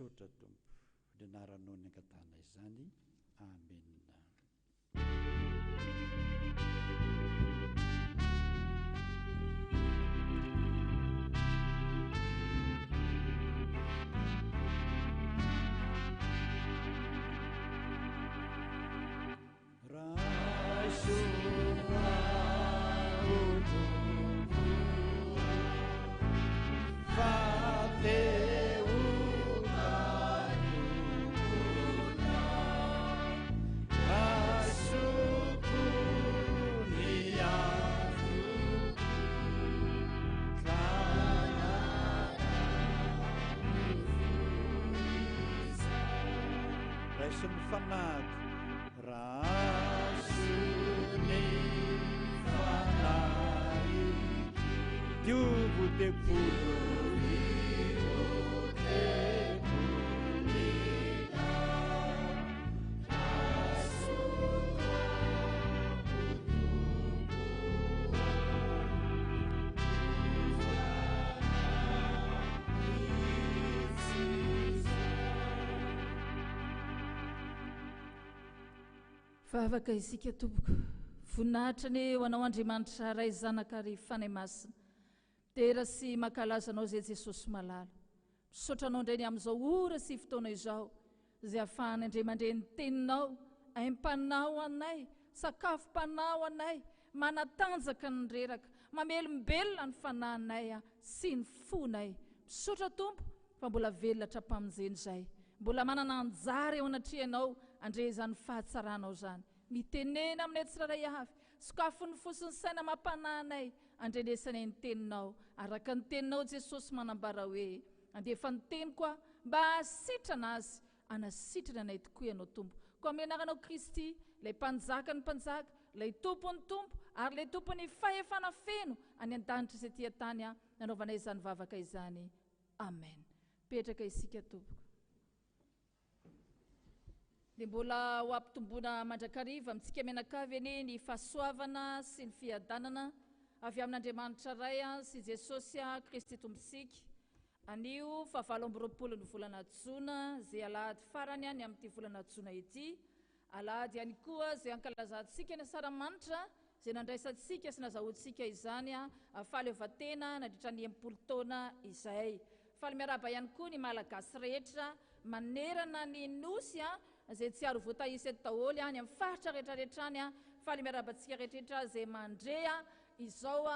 Misaotra Tompo. Ny anaranao ny angatahana izany. Amena. Raiso ny fanahiko, raiso ny fanahiko, diovy tempoly, Vavaka isika tompoko. Voninahitra anie ho anao Andriamanitra Ray Zanaka ary Fanahy Masina. Midera sy mankalaza anao izay Jesosy malala. Misaotra anao indray ny amin'izao ora sy fotoana izao izay ahafahanay indray mandre ny teninao, aim-panahy ho anay, sakafom-panahy ho anay, manatanjaka ny reraka, mamelombelona ny fanahinay sy ny fonay. Misaotra Tompo fa mbola velona hatrampamonjena izay. Mbola manana anjara eo anatrehanao handre izany fahatsaranao izany. Mitenena aminay tsirairay avy. Sokafy ny fo sy ny saina amam-panahy anay handrenesanay ny Teninao. Araka ny Teninao Jesosy manambara hoe, Handefa ny Teniko Aho mba hahasitrana azy. Hanasitrana anay tokoa Ianao Tompo. Koa amin'ny Anaranao Kristy, Ilay Mpanjakan'ny mpanjaka, Ilay Tompon'ny tompo, ary Ilay Tompon'ny fahefana feno any an-danitra sy ety an-tany aho nanaovanay izany vavaka izany. Amen. Mipetraka isika tompoko. Dia mbola ho ampitomboina mandrakariva amintsika mianakavy anie ny fahasoavana sy ny fiadanana avy amin'Andriamanitra Ray sy Jesosy Kristy Tompontsika. Anio fahavalo amby roapolo ny volana jona, izay alahady farany ny amin'ity volana jona ity. Alahady ihany koa izay ankalazantsika ny Asaramanitra izay nandraisantsika sy nazahoantsika izany fahaleovantena nandritra ny 60 taona izay. Faly miarahaba ihany koa ny Malagasy rehetra manerana ny Nosy izay tsy ary voataisa eto daholo any amin'ny faritra rehetra rehetra any. Faly miarahaba antsika rehetra rehetra izay mandre izao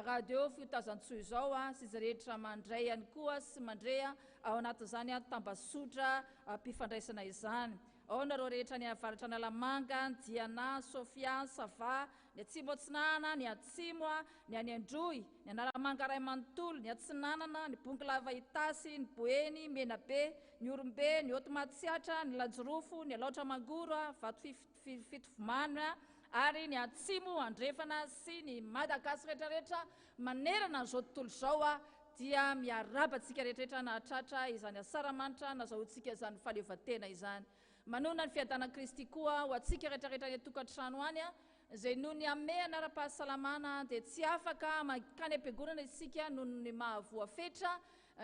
radio Fiotazantsoa izao sy izay rehetra mandray ihany koa sy mandre ao anatin'izany tambazotra mpifandraisana izany. Ao nareo rehetra any avaratra Analamanga, Diana, Sofia, Sava, ny atsimo atsinanana, ny atsimo, ny any Androy, ny Analamanga ray manontolo, ny atsinanana, ny Bongolava Itasy, ny Boeny, Menabe, ny Orombe, ny Haute Matsiatra, ny Lanjirofo, ny Alaotra Mangoro, Vato Fitovinany ary ny atsimo andrefana sy ny Madagasy rehetra rehetra manerana an'izao tontolo izao dia miarahaba antsika rehetrarehetra nahatratra izany asaramanitra nazahoantsika izany fahaleovantena izany. Manonona ny fiadanan'i Kristy koa ho antsika rehetrarehetra any an-tokantrano any, izay noho ny hamehana ara-pahasalamana dia tsy afaka mankany am-piangonana isika noho ny maha voafetra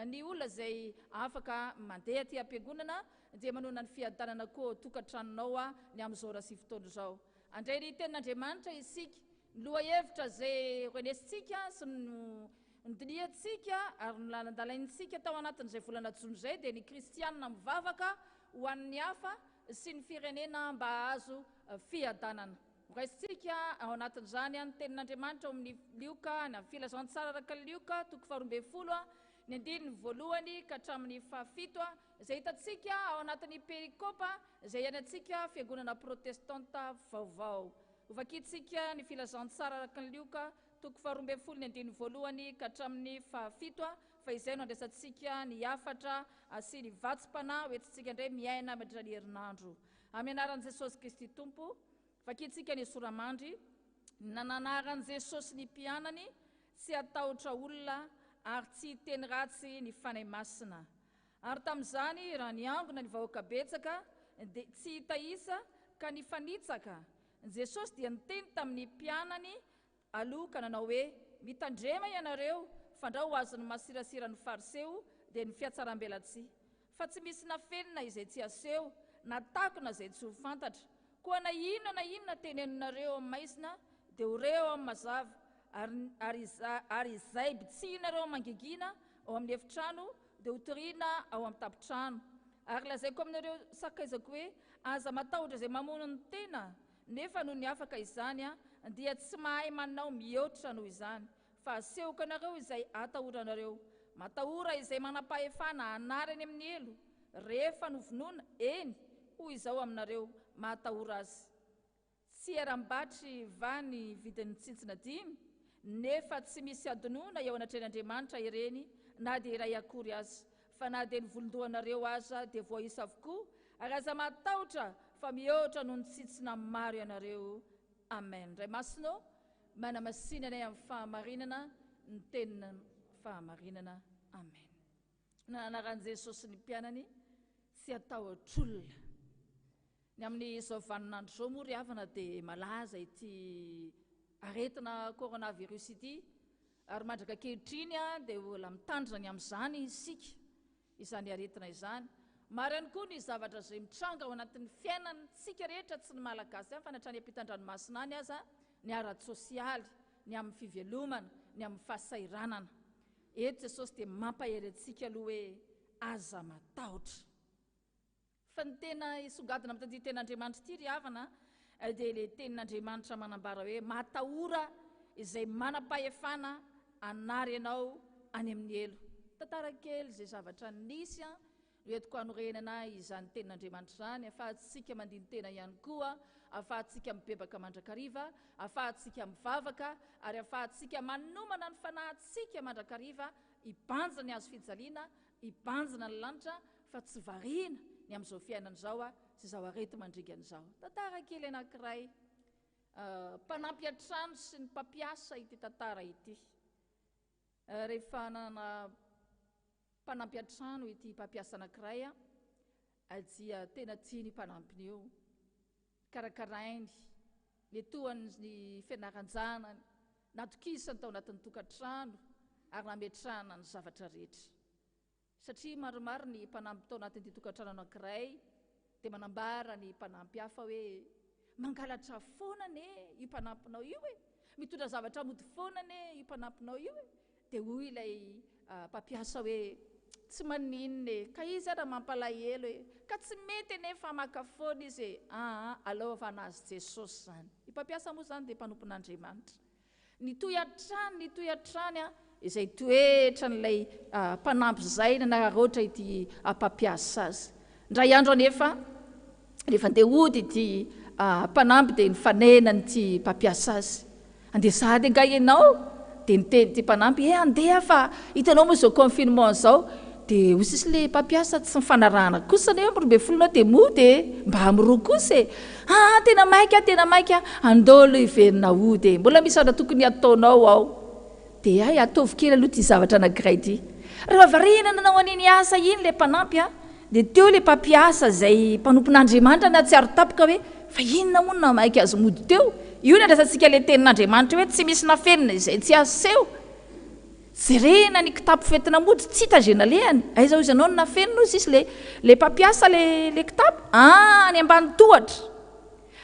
ny olona izay afaka mandeha aty am-piangonana, dia manonona ny fiadanana koa ao an-tokantranonao ny amin'izao ora sy fotoana izao. Handray ny tenin'Andriamanitra isika. Ny lohahevitra izay renesintsika sy nodinihantsika ary nolalandalaintsika tao anatin'izay volana jona izay dia ny kristianina mivavaka ho an'ny hafa sy ny firenena mba hahazo fiadanana. Horaisintsika ao anatin'izany ny tenin'Andriamanitra ao amin'ny Lioka, na Filazantsara araka ny Lioka, toko faharoa ambin'ny folo, ny andininy voalohany ka hatramin'ny fahafito, izay hitantsika ao anatin'ny perikopa izay iainantsika fiangonana protestanta vaovao. Hovakintsika ny Filazantsara araka ny Lioka, toko faharoa ambin'ny folo ny andininy voalohany ka hatramin'ny fahafito, fa izay no andraisantsika ny hafatra sy ny vatsim-panahy hoentintsika indray miaina mandritra ny herinandro. Amin'ny anaran'i Jesosy Kristy Tompo, vakintsika ny sora-mandry, Nananaran'i Jesosy ny mpianany tsy hatahotra olona ary tsy hiteny ratsy ny Fanahy Masina. Ary tamin'izany, raha niangona ny vahoaka betsaka, dia tsy hita isa, ka nifanitsaka, Jesosy dia niteny tamin'ny mpianany aloha ka nanao hoe, Mitandrema ianareo, fandrao ho azon'ny masirasiran'ny Fariseo, dia ny fihatsarambelatsihy. Fa tsy misy nafenina izay tsy haseho, na takona izay tsy ho fantatra. Koa na inona na inona teneninareo amin'ny maizina, dia ho re ao amin'ny mazava, ary, ary, ary izay bitsihinareo amin'ny mangingina ao amin'ny efitrano, dia ho torina ao amin'ny tampon-trano. Ary lazaiko aminareo sakaizako hoe, Aza matahotra izay mamono ny tena, nefa nony afaka izany, dia tsy mahay manao mihoatra noho izany. Fa asehoko anareo izay atahoranareo. Matahora izay manam-pahefana hanary any amin'ny helo, rehefa novonoina, eny, hoy izao aminareo, mahatahora azy. Tsy eram-batry va ny vidin'ny tsintsina dimy? Nefa tsy misy hadinoina eo anatrehan'Andriamanitra ireny na dia iray akory aza. Fa na dia ny volon-dohanareo aza dia voaisa avokoa, ary aza matahotra fa mihoatra noho ny tsintsina maro ianareo. Amen. Ray Masina ô, manamasina anay amin'ny fahamarinana ny tenin'ny fahamarinana. Amen. Nananaran'i Jesosy ny mpianany tsy hatahotr'olona. Ny amin'izao vaninandro izao moa ry havana dia malaza ity aretina coronavirus ity ary mandraka ankehitriny dia mbola mitandrina ny amin'izany isika, izany aretina izany. Maro ihany koa ny zavatra izay mitranga ao anatin'ny fiainantsika rehetra, tsy ny Malagasy ihany fa ny hatrany ampitan-dranomasina any aza, ny ara-tsosialy, ny amin'ny fivelomana, ny amin'ny fahasahiranana. Eto Jesosy dia mampahery antsika aloha hoe aza matahotra. Fa ny tena hisongadina amin'ity tenin'Andriamanitra ity ry havana dia ilay tenin'Andriamanitra manambara hoe matahora izay manam-pahefana hanary anao any amin'ny helo. Tantara kely izay zavatra nisy no entiko hanorenana izany tenin'Andriamanitra izany, ahafahantsika mandini-tena ihany koa, ahafahantsika mibebaka mandrakariva, ahafahantsika mivavaka ary ahafahantsika manomana ny fanahintsika mandrakariva hibanjina ny hazo fijaliana, hibanjina ny lanitra fa tsy variana ny amin'izao fiainana izao sy izao areti-mandringana izao. Tantara kely anankiray, mpanampy an-trano sy ny mpampiasa ity tantara ity. Rehefa nanana mpanampy an-trano ity mpampiasa anankiray, dia tena tiany io mpanampiny io. Karakarainy, netohany ny fianaran-janany, natokisany tao anatin'ny tokantrano ary nametrahana ny zavatra rehetra. Satria maromaro ny mpanampy tao anatin'ity tokantrano anankiray dia manambara ny mpanampy hafa hoe, Mangalatra foana anie io mpanampinao io e! Mitondra zavatra mody foana anie io mpanampinao io e! Dia hoy ilay mpampiasa hoe, Tsy maninona e! Ka izy ara mampalahelo e! Ka tsy mety anie fa maka foana izy e! Aa, aleo avana azy Jesosy izany. Io mpampiasa moa izany dia mpanompon'Andriamanitra. Nitohy hatrany, nitohy hatrany izay toetran'ilay mpanampy izay nanararaotra ity mpampiasa azy. Indray andro anefa, rehefa handeha hody ity mpanampy dia nifanena an'ity mpampiasa azy. Handeha sahady angaha ianao? Dia niteny ity mpanampy, eh handeha aho fa hitanao moa izao confinement izao. Dia hoy sisa ilay mpampiasa, tsy nifanarahana kosa anie amin'ny 12 ianao dia mody e! Mba amin'ny roa kosa e! Aa tena maika aho, tena maika aho, andao aloha hiverina hody e! Mbola misy zavatra tokony hataonao ao. Dia hay, ataovy kely aloha ity zavatra anankiray ity. Rehefa variana nanao an'iny asa iny ilay mpanampy an, dia teo ilay mpampiasa izay mpanompon'Andriamanitra nahatsiaro tampoka hoe, fa inona moa no nahamaika azy mody teo? Io no andraisantsika ilay tenin'Andriamanitra hoe tsy misy nafenina izay tsy aseho. Jerena ny kitapo fentina mody tsy hita izay nalehany, aiza hozy ianao no nafenina hozy izy le le mpampiasa le le kitapo, ah any ambany tohatra.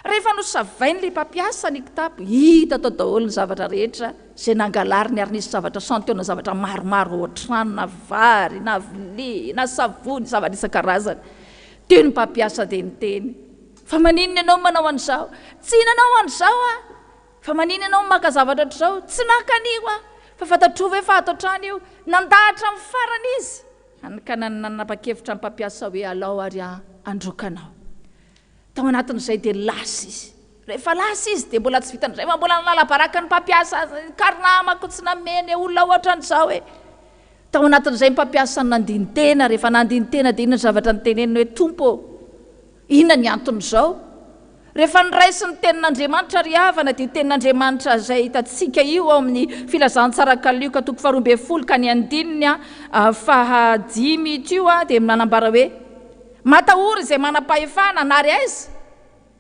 Rehefa nosavainy le mpampiasa ny kitapo, hita tao daholo ny zavatra rehetra izay nangalariny ary nisy zavatra santiona zavatra maromaro ao an-trano na vary na vilia na savony zavatra isan-karazany. Teo ny mpampiasa dia niteny, fa maninona ianao manao an'izao? Tsy nanao an'izao aho. Fa manina ianao maka zavatra ohatr'izao? Tsy naka an'io aho! Fa fantatrao ve fa ato an-trano io? Nandà hatramin'ny farany izy! Hany ka nanapa-kevitra ny mpampiasa hoe alao ary aho handroaka anao. Tao anatin'izay dia lasa izy. Rehefa lasa izy dia mbola tsy vitan'izay fa mbola nanala baraka ny mpampiasa azy, Karamako tsy nameny e, olona ohatran'izao e! Tao anatin'izay ny mpampiasa nandini-tena, rehefa nandini-tena dia inona ny zavatra noteneniny hoe, Tompo ô! Inona ny anton'izao? Rehefa noraisin'ny Tenin'Andriamanitra ry havana dia io Tenin'Andriamanitra izay hitantsika io ao amin'ny Filazantsaraka Lioka toko faharoa ambin'ny folo ka ny andininy fahadimy ito io dia manambara hoe, Matahora izay manam-pahefana hanary aiza?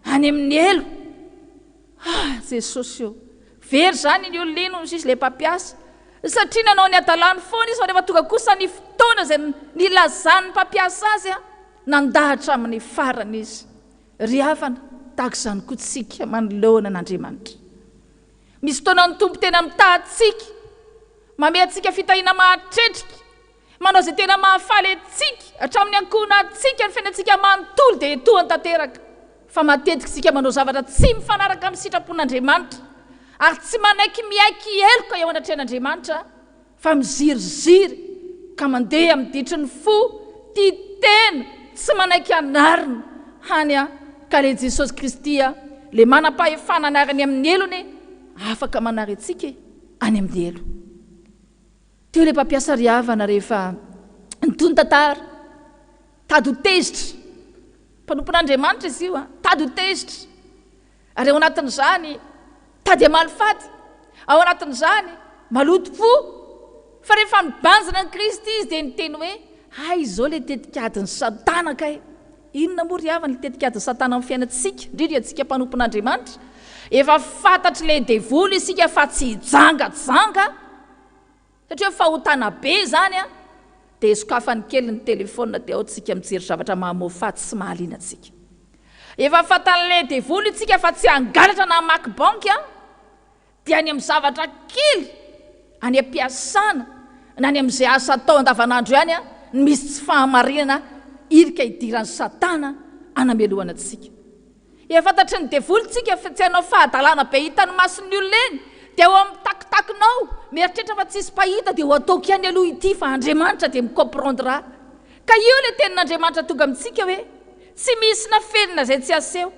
Any amin'ny helo. Ah, Jesosy ô! Very izany iny olona iny hoy sisa ilay mpampiasa. Satria nanao ny hadalany foana izy fa rehefa tonga kosa ny fotoana izay nilazan'ny mpampiasa azy, nandà hatramin'ny farany izy. Ry havana, tahaka izany koa tsika manoloana an'Andriamanitra. Misy fotoana ny Tompo tena mitaha antsika, mamehy antsika fitahiana mahatretrika, Manao izay tena mahafaly antsika, hatramin'ny ankohonantsika, ny fiainantsika manontolo dia etohany tanteraka. Fa matetika isika manao zavatra tsy mifanaraka amin'ny sitrapon'Andriamanitra, ary tsy manaiky miaiky heloka eo anatrehan'Andriamanitra, fa miziriziry ka mandeha amin'ny ditry ny fo, tia tena, tsy manaiky hanarina, hany ka ilay Jesosy Kristy, ilay manam-pahefana hanary any amin'ny helo anie, afaka manary antsika e, any amin'ny helo. Teo ilay mpampiasa ry havana rehefa nitohy ny tantara, tady ho tezitra, mpanompon'Andriamanitra izy io an, tady ho tezitra, ary ao anatin'izany tady hamaly faty, ao anatin'izany maloto fo, fa rehefa nibanjina an'i Kristy izy dia niteny hoe, hay izao ilay tetik'adin'i Satana kay, Inona moa ry havana ny tetik'adin'i Satana amin'ny fiainantsika, indrindra antsika mpanompon'Andriamanitra? Efa fantatr'ilay devoly isika fa tsy hijangajanga, satria hoe fahotana be izany an, dia sokafany kely ny telephone dia ao tsika mijery zavatra mahamoafady sy mahaliana antsika. Efa fantan'ilay devoly isika fa tsy hangalatra na hamaky banky an, dia any amin'ny zavatra kely any am-piasana na any amin'izay asa atao andavanandro ihany no misy tsy fahamarinana irika idiran'i Satana hanamelohana antsika. Efa fantatry ny devoly tsika fa tsy hanao fahadalana be hitan'ny mason'ny olona eny, dia ao amin'ny takotakonao, mieritreritra fa tsisy mpahita dia ho ataoko ihany aloha ity fa Andriamanitra dia mi-comprendre ahy. Ka io ilay tenin'Andriamanitra tonga amintsika hoe, tsy misy nafenina izay tsy aseho,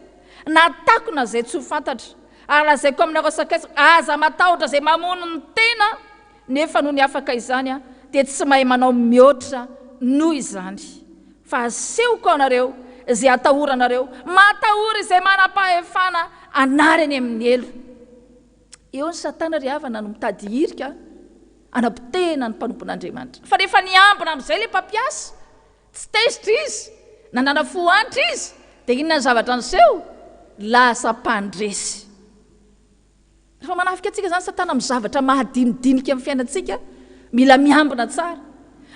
na takona izay tsy ho fantatra. Ary lazaiko aminareo sakaiza, aza matahotra izay mamono ny tena, nefa nony afaka izany dia tsy mahay manao mihoatra noho izany. Fa asehoko anareo izay atahoranareo, matahora izay manam-pahefana hanary any amin'ny helo. Eo ny Satana ry havana no mitady hirika hanapotehina ny mpanompon'Andriamanitra. Fa rehefa niambina amin'izay ilay mpampiasa, Tsy tezitra izy, nanana fo antra izy, dia inona ny zavatra niseho? Lasa mpandresy. Rehefa manafika antsika izany Satana amin'ny zavatra mahadinidinika amin'ny fiainantsika, mila miambina tsara,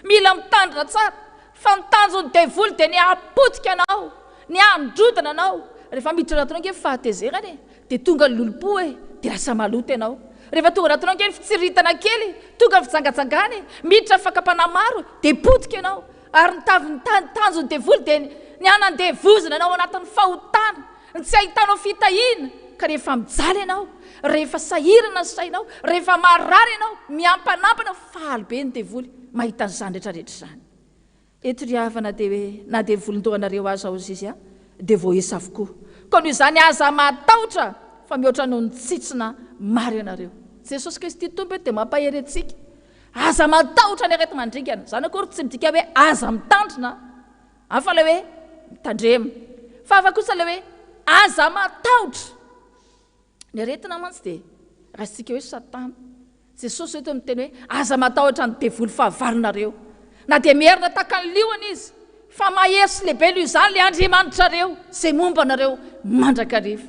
mila mitandrina tsara, fa ny tanjon'ny devoly dia ny hahapotika anao, ny handrodana anao. Rehefa miditra anatinao ange ny fahatezerana e, Dia tonga ny lolompo e, dia lasa maloto ianao. Rehefa tonga anatinao ange ny fitsiriritana kely, tonga ny fijangajangana e, miditra ny fakam-panahy maro, dia potika ianao. Ary ny tavin'ny tanjon'ny devoly dia ny hanandevozana anao ao anatin'ny fahotana, ny tsy hahitanao fitahiana. Ka rehefa mijaly ianao, rehefa sahirana ny sainao, rehefa marary ianao, miampanampana, faly be ny devoly mahita an'izany rehetra rehetra izany. Eto ry havana dia hoe na dia volon-dohanareo aza hozy izy dia voaisa avokoa. Koa noho izany aza matahotra fa mihoatra noho ny tsitsina maro ianareo. Jesosy Kristy Tompo eto dia mampahery antsika. Aza matahotra ny areti-mandringana. Izany akory tsy midika hoe aza mitandrina. Hafa ilay hoe mitandrema. Fa hafa kosa ilay hoe aza matahotra. Ny aretina mantsy dia raisintsika hoe satana. Jesosy eto miteny hoe aza matahotra ny devoly fahavalonareo. Na dia mierona tahaka ny liona izy, fa mahery sy lehibe noho izany ilay Andriamanitrareo izay momba anareo mandrakariva.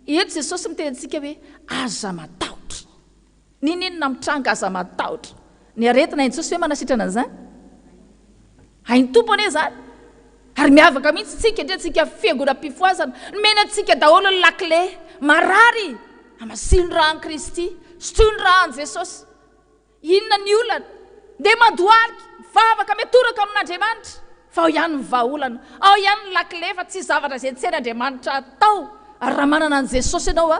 Eto Jesosy miteny antsika hoe aza matahotra. N'inon'inona mitranga aza matahotra. Ny aretina hain'i Jesosy ve manasitrana an'izany? Hain'ny Tompo anie izany. Ary miavaka mihitsy isika, indrindra isika fiangonam-pifohazana. Nomena antsika daholo ny lakile. Marary! Hamasino ny ràn'i Kristy. Sotroy ny ràn'i Jesosy. Inona ny olana? Ndeha mandohalika, mivavaka, mitoraka amin'Andriamanitra. Fa ao ihany ny vahaolana. Ao ihany ny lakile fa tsy zavatra izay tsy hain'Andriamanitra atao. Ary raha manana an'i Jesosy ianao,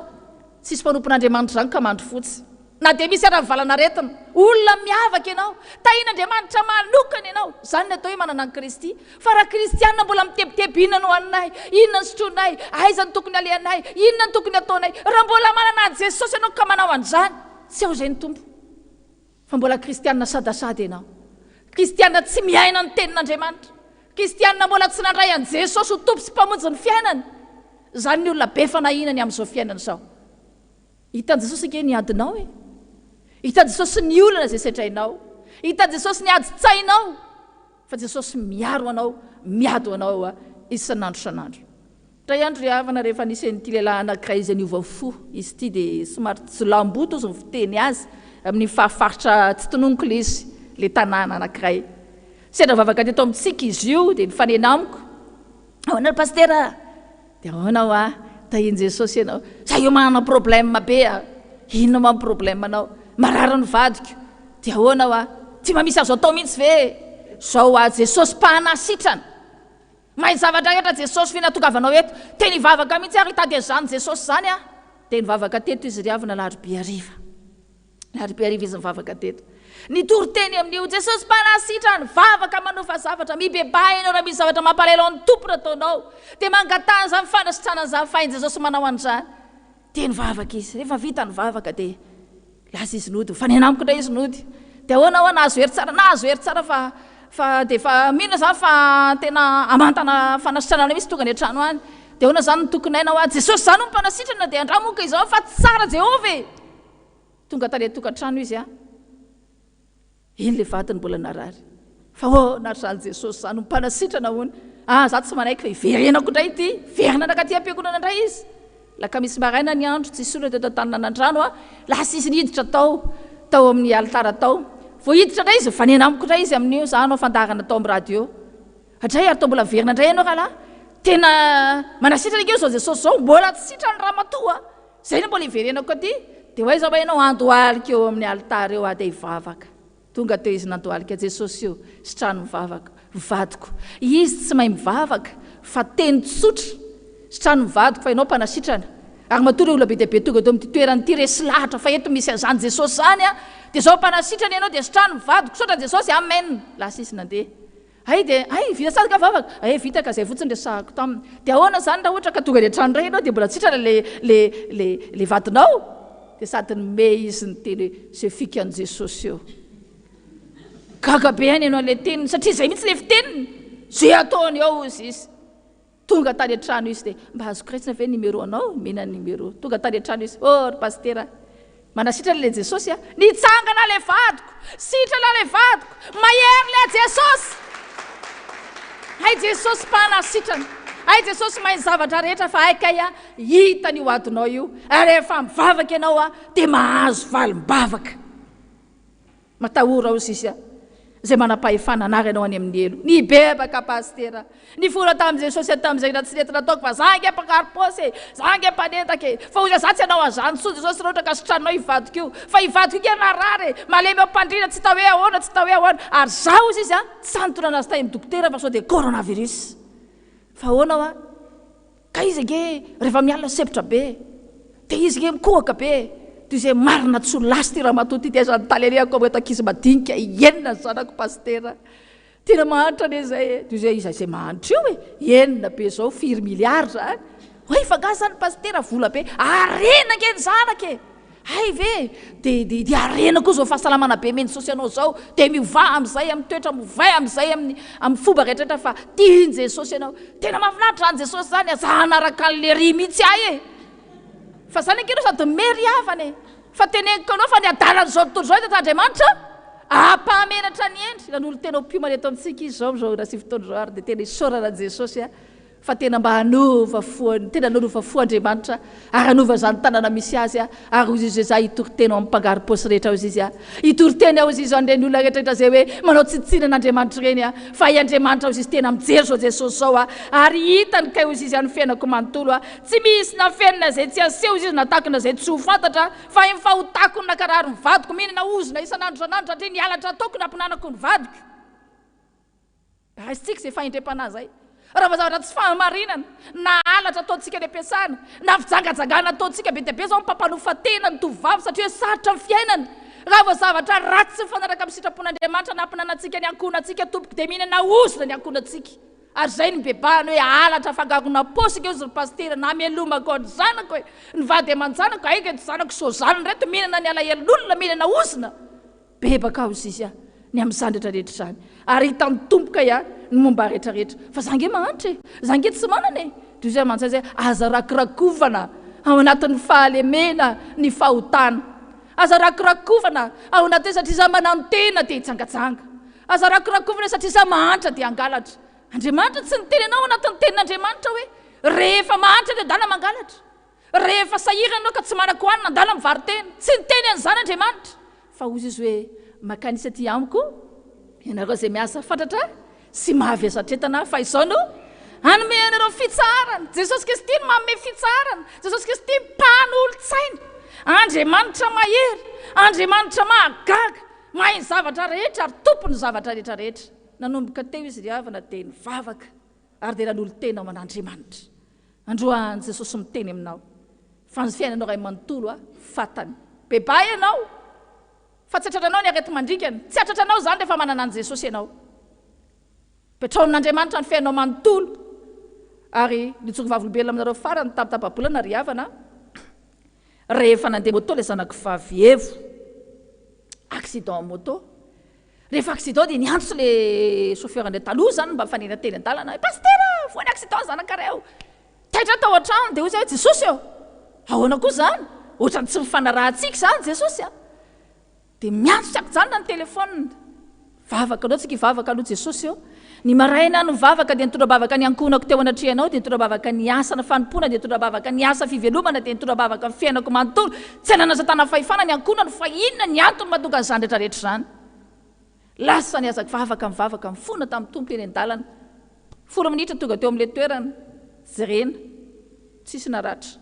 tsisy mpanompon'Andriamanitra izany ka mandry fotsy. Na dia misy ara ny valan'aretina. Olona miavaka ianao. Tahian'Andriamanitra manokana ianao. Izany ny atao hoe manana an'i Kristy. Fa raha kristiana mbola mitebiteby inona no haninay, inona no sotroinay, aiza no tokony alehanay, inona no tokony ataonay. Raha mbola manana an'i Jesosy ianao ka manao an'izany, tsy ao izay ny Tompo. Fa mbola kristiana sadasada ianao. Kristiana tsy miaina ny tenin'Andriamanitra. Kristiana mbola tsy nandray an'i Jesosy ho Tompo sy Mpamonjy ny fiainany. Izany ny olona be fanahiana ny amin'izao fiainana izao. Hitan'i Jesosy ange ny adinao e! Hitan'i Jesosy ny olana izay sedrainao. Hitan'i Jesosy ny adin-tsainao. Fa Jesosy miaro anao, miady ho anao isan'andro isan'andro. Indray andro ry havana rehefa nisy an'ity lehilahy anankiray izay niova fo, izy ity dia somary jiolahimboto hozy ny fiteny azy. Amin'ny farifaritra tsy tononiko ilay izy, ilay tanàna anankiray. Sendra nivavaka teto amintsika izy io dia nifanena amiko. Ahoana ry pasitera a? Dia ahoana hoa? Tahian'i Jesosy ianao. Za io manana problème be a! Inona moa ny problème anao? Marary ny vadiko. Dia ahoana hoa? Tsy mba misy azo atao mihitsy ve e? Zao hoa, Jesosy mpanasitrana. Mahay ny zavatra rehetra Jesosy ve nahatongavanao eto? Tena hivavaka mihitsy aho hitady an'izany Jesosy izany aho. Dia nivavaka teto izy ry havana alarobia hariva. Alarobia hariva izy nivavaka teto. Nitory teny amin'io Jesosy mpanasitrana, vavaka manofa zavatra, mibebaha ianao raha misy zavatra mampalahelo an'ny Tompo nataonao. Dia mangataha an'izany fanasitranana izany fa hain'i Jesosy manao an'izany. Dia nivavaka izy. Rehefa vita ny vavaka dia lasa izy nody. Mifanena amiko indray izy nody. Dia ahoana hoa nahazo hery tsara? Nahazo hery tsara fa fa dia efa mino izany fa tena hamantana fanasitranana mihitsy tonga any an-trano any. Dia ahoana izany ny tokin'aina hoa? Jesosy izany hono mpanasitrana dia andramo moa ka izao fa tsara Jehovah e! Tonga tany an-tokantrano izy an! Iny le vadiny mbola narary. Fa ahoana ary izany Jesosy izany ho mpanasitrana hono? Ah, za tsy manaiky fa hiverenako indray ity. Hiverina nankaty am-piangonana indray izy. Alakamisy maraina ny andro, tsisy olona teto Antaninanandrano ah. Lasa izy niditra tao, tao amin'ny alitara tao. Vao hiditra indray izy, mifanena amiko indray izy amin'io, za hanao fandaharana tao amin'ny radio. Hatray ary toa mbola miverina indray ianao rahalahy. Tena manasitrana ange izao Jesosy izao, mbola tsy sitrany ramatoa. Izay no mbola hiverenako aty. Dia ho aiza ho'a ianao handohalika eo amin'ny alitara eo aho dia hivavaka. Tonga teo izy nandohalika, Jesosy o, sitrano mivavaka, vadiko. Izy tsy mahay mivavaka fa teny tsotra, sitrano ny vadiko fa ianao mpanasitrana. Ary matoa ireo olona be dia be tonga eto amin'ity toerana ity resy lahatra fa eto misy an'izany Jesosy izany an, dia izao mpanasitrana ianao dia sitrano ny vadiko. Misaotra Jesosy, amen. Lasa izy nandeha. Hay dia hay vita tsara ka vavaka? Hay vita ka zay fotsiny resahako taminy. Dia ahoana zany raha ohatra ka tonga any an-trano indray ianao dia mbola tsy sitrana le le le le vadinao? Dia sady nime izy niteny hoe zay fikan'i Jesosy eo. Gaga be ahy nihaino an'ilay teniny satria zay mihitsy le fiteniny. Zay ataony eo hozy izy. Tonga tany an-trano izy dia, mba azoko raisina ve ny numéro anao? Omena ny numéro. Tonga tany an-trano izy, oh ry pasitera, manasitrana ilay Jesosy a! Nitsangana ilay vadiko! Sitrana ilay vadiko! Mahery ilay Jesosy! Hay Jesosy mpanasitrana! Hay Jesosy mahay ny zavatra rehetra fa hay kay a, hitany io adinao io, ary rehefa mivavaka ianao a, dia mahazo valim-bavaka. Matahora ao sisa izay manam-pahefana hanary anao any amin'ny helo. Nibebaka pasitera. Nifona tamin'i Jesosy aho tamin'izay raha tsy nety nataoko fa za ange mpangaro-paosy e, za ange mpanendaka e, fa hoy za tsy hanao an'izany intsony Jesosy raha ohatra ka sitranao io vadiko io, fa io vadiko io ange narary e, malemy eo am-pandriana tsy hita hoe ahoana, tsy hita hoe ahoana, ary za hoy izy an, tsy sahy nitondra anazy tany amin'ny dokotera fa sao dia coronavirus. Fa ahoana hoa? Ka izy ange rehefa mialona sempotra be, dia izy ange mikohaka be, toy izay marina tsy ho lasa ity ramatoa ity, dia aiza ny tany alehako amin'ireto ankizy madinika enina ny zanako pasitera, tena mahantra anie izay e, toy izay iza izay mahantra io e, enina be izao firy milliards zany, hoy fa nga zany pasitera vola be, harena ange ny zanaka e! Hay ve? Dia dia dia harena koa izao fahasalamana be omen'i Jesosy anao izao, dia miovà amin'izay amin'ny toetra, miovà amin'izay amin'ny amin'ny fomba rehetra rehetra fa tian'i Jesosy ianao. Tena mahafinaritra izany Jesosy izany, aza hanaraka an'i Lery mihitsy ahy e! Fa izany ange ianao sady mery havana e! Fa teneniko anao fa ny adalan'izao tontolo izao eto Andriamanitra hampahamenatra ny hendry. Nanolo-tena ho mpiomana eto amintsika Izy izao amin'izao ora sy fotoana izao ary dia tena isaorana an'i Jesosy Fa tena mba hanova fo, tena nanova fo Andriamanitra ary hanova izany tanàna misy azy ary hozy izy hoe za hitory teny ao amin'ny mpangaro-paosy rehetra hozy izy hitory teny aho hozy izy ho an'ireny olona rehetra rehetra izay hoe manao tsinontsinona an'Andriamanitra ireny fa i Andriamanitra hozy izy tena mijery izao Jesosy izao ary hitany kay hozy izy ny fiainako manontolo tsy misy nafenina izay tsy aseho hozy izy na takona izay tsy ho fantatra fa ny fahotako no nankarary ny vadiko mihinana ozona isan'andro isan'andro satria ny halatra ataoko no nampinanako ny vadiko. Raisintsika izay fahendrem-panahy izay. Raha vao zavatra tsy fahamarinana, na halatra ataontsika any am-piasana, na fijangajangana ataontsika, be dia be izao ny mpampanofa tena ny tovovavy satria hoe sarotra ny fiainana. Raha vao zavatra ratsy tsy mifanaraka amin'ny sitrapon'Andriamanitra nampinanantsika ny ankohonantsika tompoko dia mihinana ozona ny ankohonantsika. Ary izay no nibebahana hoe halatra fangarona paosy ange hozy ry pasitera, namelomako ny zanako e, ny vady aman-janako, aiga ireto zanako sozanina ireto mihinana ny alahelon'olona, mihinana ozona. Bebaka aho sisa ny amin'izany rehetra rehetra izany ary hitan'ny Tompo kay ahy ny momba ahy rehetra rehetra fa za nge mahantra e! Za nge tsy manana e! Toy izay mantsy azy aza rakirakovana ao anatin'ny fahalemena ny fahotana, aza rakirakovana ao anatin'ny satria za manantena dia hijangajanga, aza rakirakovana satria za mahantra dia hangalatra. Andriamanitra tsy niteny anao ao anatin'ny tenin'Andriamanitra hoe rehefa mahantra ny adala mangalatra. Rehefa sahirana ianao ka tsy manan-kohanina, andala mivaro-tena. Tsy niteny an'izany Andriamanitra. Fa hozy izy hoe, Makanisa aty amiko ianareo izay miasa fatratra sy mahavesatretana, fa izao no hanome anareo fitsaharana. Jesosy Kristy no manome fitsaharana. Jesosy Kristy mpanolotsaina, Andriamanitra mahery, Andriamanitra mahagaga, mahay ny zavatra rehetra ary tompon'ny zavatra rehetra rehetra. Nanomboka teo izy ry havana dia nivavaka ary dia nanolo-tena ho an'Andriamanitra. Androany Jesosy miteny aminao fa ny fiainanao ray manontolo a fatany. Bebaha ianao fa tsy hatratranao ny areti-mandringana. Tsy hatratranao izany rehefa manana an'i Jesosy ianao. Petraho amin'Andriamanitra ny fiainanao manontolo. Ary nijoro vavolombelona aminareo farany tamin'ny tapa-bolana ry havana a, rehefa nandeha moto ilay zanako vavy Evo. Accident moto. Rehefa accident dia niantso le chauffeur ndray taloha zany mba mifanena teny an-dalana hoe pasitera voan'ny accident zanakareo. Taitra tao an-trano dia hoy zay hoe Jesosy ô! Ahoana koa zany? Ohatran'ny tsy mifanarahantsika izany Jesosy a! Dia miantso tsy ankijanona ny téléphone. Vavaka, aleo tsika hivavaka aloha Jesosy ô! Ny maraina aho nivavaka dia nitondra-bavaka ny ankohonako teo anatrehanao, dia nitondra-bavaka ny asa na fanompoana, dia nitondra-bavaka ny asa fivelomana, dia nitondra-bavaka ny fiainako manontolo. Tsy hanana Satana fahefana ny ankohonany fa inona ny antony mahatonga an'izany rehetra rehetra izany? Lasa niazaka vavaka mivavaka mifona tamin'ny Tompo eny an-dalana. Folo minitra tonga teo amin'ilay toerana, jerena, tsisy naratra.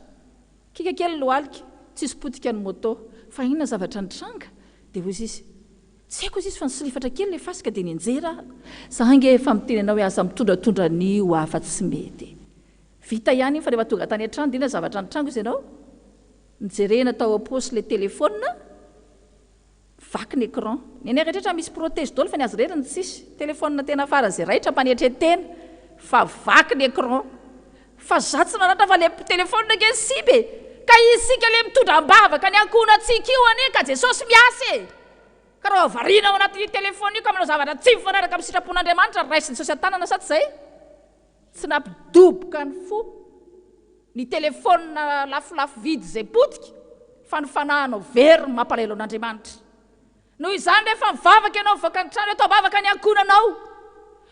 Kiaka kely ny lohalika, tsisy potika ny moto. Fa inona ny zavatra nitranga? Dia hoy izy, Tsy haiko izy fa nisolifatra kely ilay fasika dia nianjera aho. Za ange efa miteny anao hoe aza mitondratondra an'io aho fa tsy mety e. Vita ihany iny fa rehefa tonga tany an-trano dia inona zavatra nitranga hozy ianao? Nijerena tao am-paosy ilay telephone, vaky ny écran. Ny anay rehetra misy protège daholo fa ny azy irery no tsisy. Telephone tena faran'izay raitra am-panetren-tena fa vaky ny écran. Fa za tsy naratra fa le telephone ange simba e! Ka isika le mitondra am-bavaka ny ankohonantsika io anie ka Jesosy miasa e! Ka raha variana ao anatin'io telephone io ka manao zavatra tsy mifanaraka amin'ny sitrapon'Andriamanitra raisin'i Jesosy an-tanana sa tsy zay? Tsy nampidoboka ny fo ny telephone lafolafo vidy izay potika fa ny fanahinao very no mampalahelo an'Andriamanitra. Noho izany, rehefa mivavaka ianao mivoaka ny trano, hoe tao-bavaka ny ankohonanao,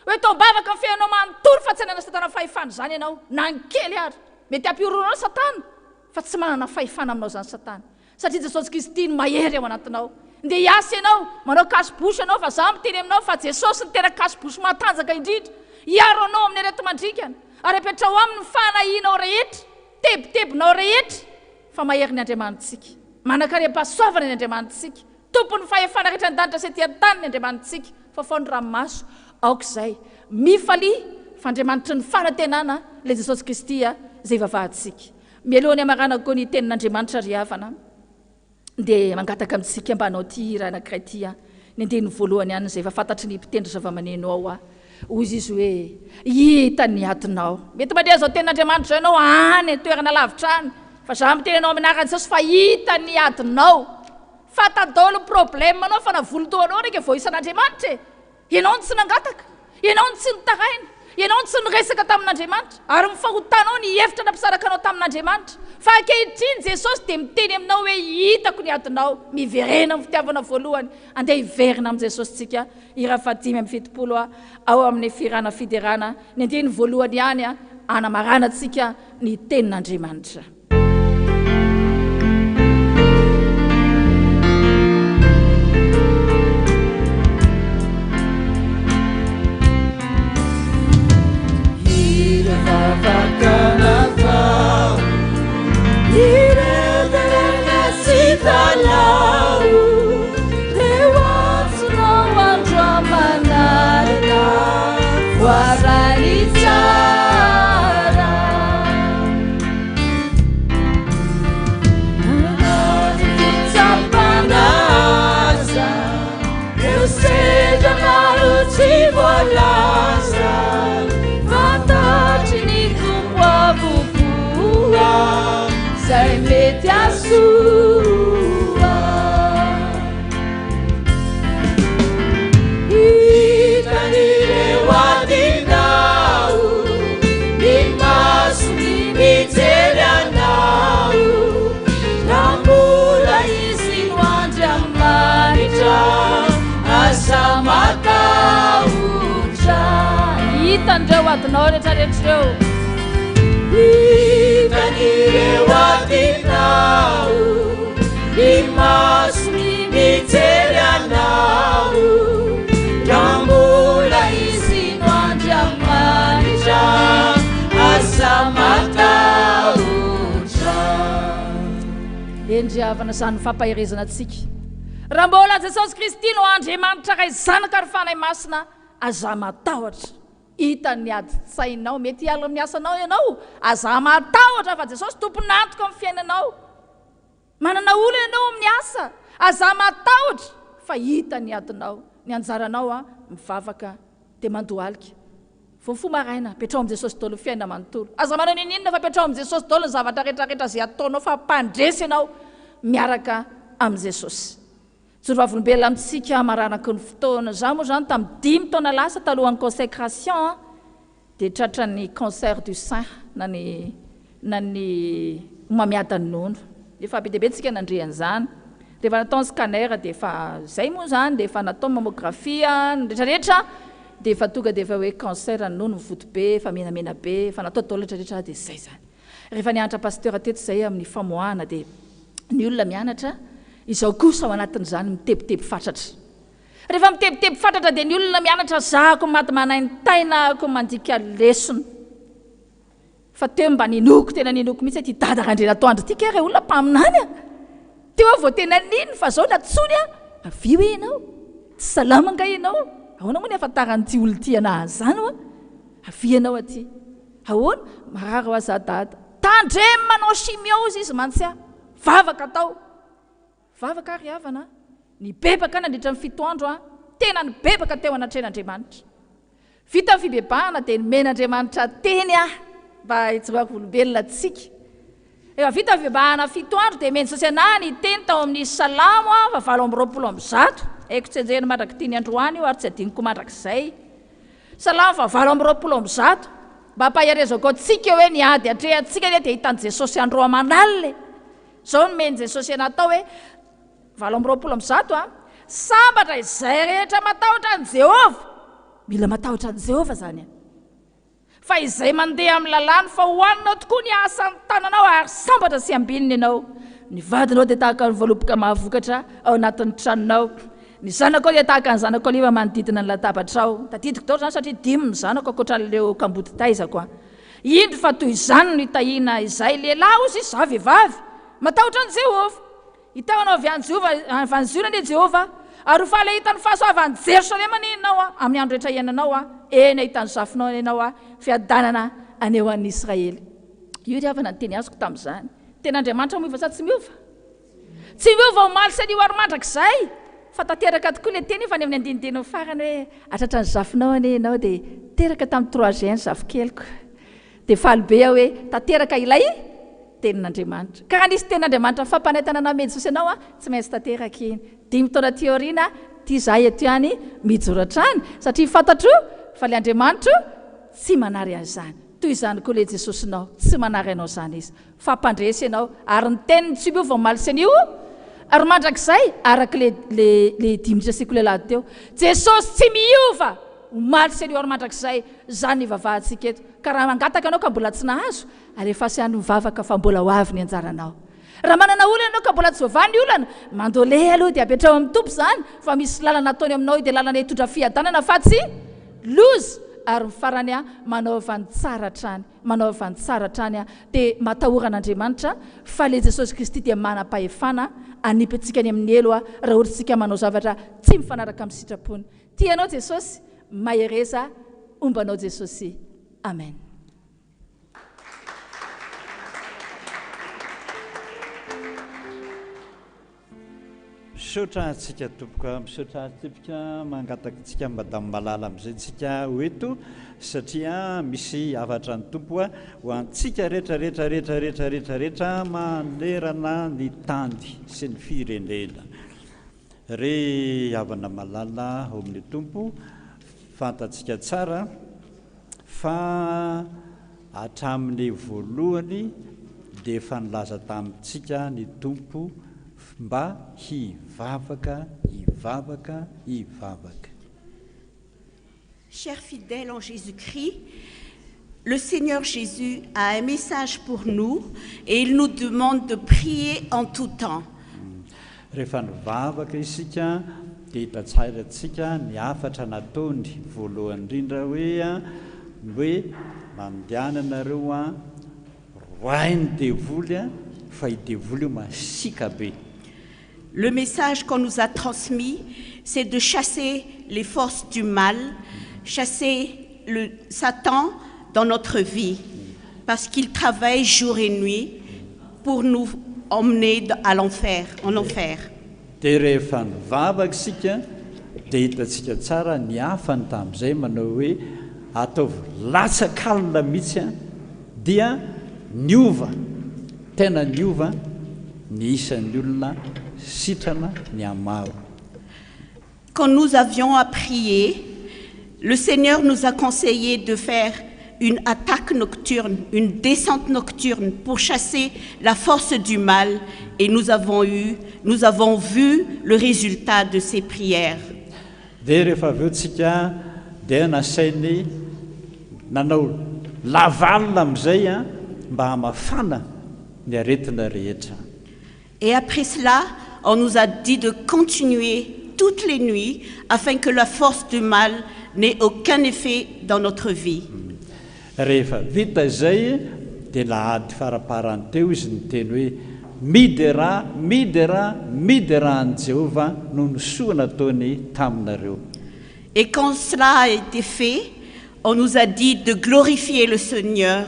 hoe tao-bavaka ny fiainanao manontolo fa tsy hanana Satana fahefana izany ianao, na ny kely ary. Mety hampihorohoro anao Satana, fa tsy manana fahefana aminao izany Satana. Satria Jesosy Kristy no mahery ao anatinao. Ndeha hiasa ianao, manao cache-bouche ianao, fa izaho miteny aminao fa Jesosy no tena cache-bouche matanjaka indrindra, hiaro anao amin'ny areti-mandringana, ary apetraho aminy ny fanahianao rehetra, tebitebinao rehetra, fa mahery ny Andriamanitsika. Manan-karem-pahasoavana ny Andriamanitsika. Tompon'ny fahefana rehetra an-danitra sy ety an-tany ny Andriamanitsika. Fafao ny ranomaso. Aoka izay. Mifalia fa Andriamanitry ny fanantenana ilay Jesosy Kristy izay ivavahantsika. Mialoha ny hamaranako ny tenin'Andriamanitra ry havana dia mangataka amintsika mba hanao ity hira anankiray ity aho. Ny andininy voalohany ihany izay efa fantatry ny mpitendry zavamaneno ao aho. Hoy izy hoe, Hita ny adinao. Mety mandre an'izao tenin'Andriamanitra izao ianao any an-toerana lavitra any, fa izaho miteny anao amin'ny anaran'i Jesosy fa hita ny adinao. Fantany daholo ny problème-nao fa na volon-dohanao ary ange voaisan'Andriamanitra e! Ianao no tsy nangataka, ianao no tsy nitaraina, ianao no tsy niresaka tamin'Andriamanitra, ary ny fahotanao ny hevitra nampisaraka anao tamin'Andriamanitra. Fa ankehitriny Jesosy dia miteny aminao hoe hitako ny adinao, miverena amin'ny fitiavana voalohany. Andeha hiverina amin'i Jesosy tsika, hira faha 75 ao amin'ny fihirana fiderana, ny andininy voalohany ihany hanamaranantsika ny tenin'Andriamanitra. Hitan'ireo adinao rehetra rehetra ireo. Hitan'ireo adinao, ny masony mijery. hijery anao. Raha mbola Izy no Andriamanitra, aza matahotra. Eny ry havana, izany no fampaherezana antsika. Raha mbola Jesosy Kristy no Andriamanitra Ray, Zanaka ary Fanahy Masina, aza matahotra. Hita ny adin-tsainao, mety hiala amin'ny asanao ianao, aza matahotra fa Jesosy tompon'antoka amin'ny fiainanao. Manana olana ianao amin'ny asa, aza matahotra fa hita ny adinao, ny anjaranao an, mivavaka dia mandohalika. Vao mifoha maraina, apetraho amin'i Jesosy daholo ny fiainana manontolo. Aza manao n'inon'inona fa apetraho amin'i Jesosy daholo ny zavatra rehetra rehetra izay ataonao fa mpandresy ianao miaraka amin'i Jesosy. Mijoro vavolombelona amintsika hamaranaky ny fotoana. Izaho moa izany tamin'ny dimy taona lasa talohan'ny consecration an, dia tratran'ny cancer du sein na ny na ny homamiadan'ny nono. Efa be dia be tsika nandre an'izany. Rehefa natao ny scanner dia efa izay moa izany dia efa natao ny mammographie ny rehetra rehetra dia efa tonga dia efa hoe cancer ny nono mivoto be, efa menamena be, efa natao daholo rehetra rehetra dia izay izany. Rehefa nianatra pasteur teto izay amin'ny famoahana dia ny olona mianatra Izao kosa ao anatin'izany mitebiteby fatratra. Rehefa mitebiteby fatratra dia ny olona mianatra zahako maty manaintaina ako mandika lesona. Fa teo mba ninoako tena ninoako mihitsy ity dada Randrianatoandro ity kay re olona mpaminany a! Teo aho vao tena nino fa zao nantsoiny a! Avia hoe ianao? Tsy salama angaha ianao? Ahoana moa ny ahafantaran'ity olona ity anah zany hoa? Avia ianao aty. Ahoana? Marary hoa za dada. Tandremo manao chimio ozy izy mantsy a! Vavaka atao. Vavaka ry havana a! Nibebaka nandritra ny fito andro aho, tena nibebaka teo anatrehan'Andriamanitra. Vita ny fibebahana dia nomen'Andriamanitra teny aho mba hijoroako volombelona antsika. Rehefa vita ny fibebahana fito andro dia nomen'i Jesosy anah ny teny tao amin'ny Salamo faha 128. Haiko tsy enjehina mandrak'ity ny androany io ary tsy adinoko mandrakizay. Salamo faha 128. Mba ampaherezako antsika hoe ny ady atrehantsika anie dia hitan'i Jesosy andro aman'alina e! Izao no nomen'i Jesosy anah tao hoe, 128 a, Sambatra izay rehetra matahotra an'i Jehovah! Mila matahotra an'i Jehovah izany an! Fa izay mandeha amin'ny lalàny, fa hohaninao tokoa ny asan'ny tananao ary sambatra sy ambinina ianao. Ny vadinao dia tahaka ny voaloboka mahavokatra ao anatin'ny tranonao. Ny zanakao dia tahaka ny zanak'oliva manodidina ny latabatrao. Tadidiko daholo izany satria dimy ny zanako ankoatra an'ireo kamboty taizako an. Indro fa toy izany no itahiana izay lehilahy hozy izy, za vehivavy. Matahotra an'i Jehovah. Hitahy anao avy any Jehovah, avy any Ziona anie Jehovah, ary ho faly hahita ny fahasoavan'i Jerosalema anie ianao amin'ny andro rehetra iainanao, eny, hahita ny zafinao anie ianao, fiadanana anie ho an'ny Israely. Io ry havana ny teny azoko tamin'izany. Tena Andriamanitra miova sa tsy miova? Tsy miova omaly sy anio ary mandrakizay, fa tanteraka tokoa ilay teny efa any amin'ny andinindininy farany hoe, hatratra ny zafinao anie ianao dia teraka tamin'ny trois juin ny zafikeliko. Dia faly be aho hoe tanteraka ilay tenin'Andriamanitra. Ka raha nisy tenin'Andriamanitra fampanaitana namehy Jesosy anao an, tsy maintsy tanteraka iny. Dimy taona aty aoriana, ity izahay eto ihany mijoro hatrany, satria fantatro fa ilay Andriamanitro tsy manary an'izany. Toy izany koa ilay Jesosinao, tsy manary anao izany Izy. Fa mpandresy ianao, ary ny teniny tsy miova omaly sy anio ary mandrakizay, araka ilay ilay ilay dimy minitra asiako ilay alahady teo. Jesosy tsy miova omaly sy anio ary mandrakizay, izany no ivavahantsika eto. Ka raha mangataka ianao ka mbola tsy nahazo, alefaso ihany mivavaka fa mbola ho avy ny anjaranao. Raha manana olana ianao ka mbola tsy voavaha ny olana, mandoaleha aloha dia apetraho amin'ny Tompo izany fa misy lalana ataony aminao io dia lalana hitondra fiadanana fa tsy loza, ary ny farany manaova ny tsara hatrany. Manaova ny tsara hatrany dia matahora an'Andriamanitra fa ilay Jesosy Kristy dia manam-pahefana hanipy antsika any amin'ny helo raha ohatra isika manao zavatra tsy mifanaraka amin'ny sitrapony. Tia anao Jesosy, mahereza, homba anao Jesosy. Amen. Misaotra antsika tompoko a, misaotra antsika mangataka antsika madame Malala amin'izay tsika ho eto satria misy hafatra ny Tompo ho antsika rehetra rehetra rehetra rehetra rehetra rehetra manerana ny tany sy ny firenena. Ry havana malala ao amin'ny Tompo, fantatsika tsara fa hatramin'ny voalohany dia efa nilaza tamintsika ny Tompo mba hivavaka, hivavaka, hivavaka. Chers fidèles en Jésus-Christ, le Seigneur Jésus a un message pour nous et il nous demande de prier en tout temps. Rehefa nivavaka isika dia hitantsika ny hafatra nataony voalohany indrindra hoe hoe mandehana nareo a roahy ny devoly a fa i devoly io masiaka be. Le message qu'on nous a transmis, c'est de chasser les forces du mal, chasser le Satan dans notre vie, parce qu'il travaille jour et nuit pour nous emmener à l'enfer, en enfer. Dia rehefa nivavaka isika dia hitantsika tsara ny hafany tamin'izay manao hoe ataovy latsakalina mihitsy a dia niova tena niova ny isan'ny olona sitrana ny amaro. Quand nous avions à prier, le Seigneur nous a conseillé de faire une attaque nocturne, une descente nocturne pour chasser la force du mal et nous avons vu le résultat de ces prières. Dia rehefa avy eo tsika dia nasainy nanao lavalina amin'izay a mba hamafana ny aretina rehetra. Et après cela, on nous a dit de continuer toutes les nuits afin que la force du mal n'ait aucun effet dans notre vie. Rehefa vita izay dia lahady faraparany teo izy ny teny hoe midera midera midera an'i Jehovah no ny soa nataony taminareo. Et quand cela a été fait, on nous a dit de glorifier le Seigneur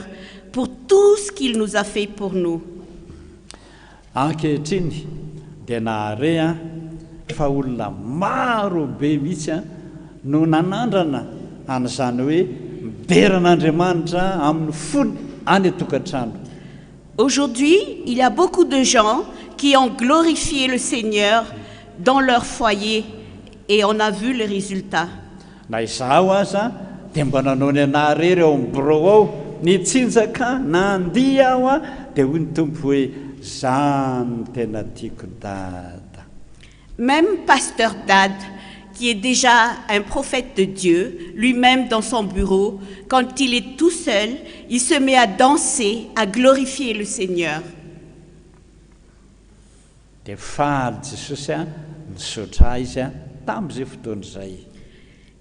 pour tout ce qu'il nous a fait pour nous. Ankehitriny dia nahare a fa olona maro be mihitsy a no nanandrana an'izany hoe midera an'Andriamanitra amin'ny fony any an-tokantrano. Aujourd'hui, il y a beaucoup de gens qui ont glorifié le Seigneur dans leur foyer et on a vu les résultats. Na izaho aza dia mba nanao ny anahy ao amin'ny birao ao nitsinjaka nandihy aho a dia hoy ny Tompo hoe zany tena tiako Dada. Même Pasteur Dad, qui est déjà un prophète de Dieu, lui-même dans son bureau, quand il est tout seul, il se met à danser, à glorifier le Seigneur. Dia faly Jesosy a nisaotra izy a tamin'izay fotoana izay.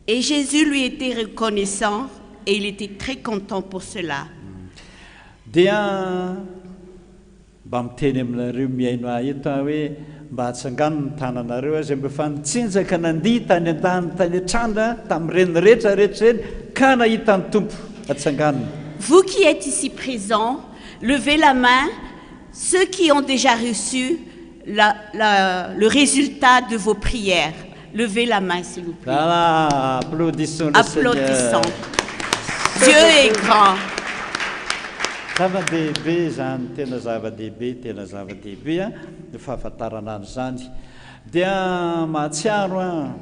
Et Jésus lui était reconnaissant et il était très content pour cela. Dia mba miteny aminareo mihaino ahy eto aho hoe mba atsangano ny tananareo azy mba efa nitsinjaka nandihy tany an-tany tany an-trano tamin'ireny rehetra rehetra ireny ka nahita ny Tompo atsangano. Vous qui êtes ici présents, levez la main, ceux qui ont déjà reçu le résultat de vos prières. Levez la main, s'il vous plaît. Voilà, applaudissons le Applaudissons. Seigneur. Dieu est grand. Zava-dehibe zany, tena zava-dehibe, tena zava-dehibe a ny fahafantarana an'izany. Dia mahatsiaro a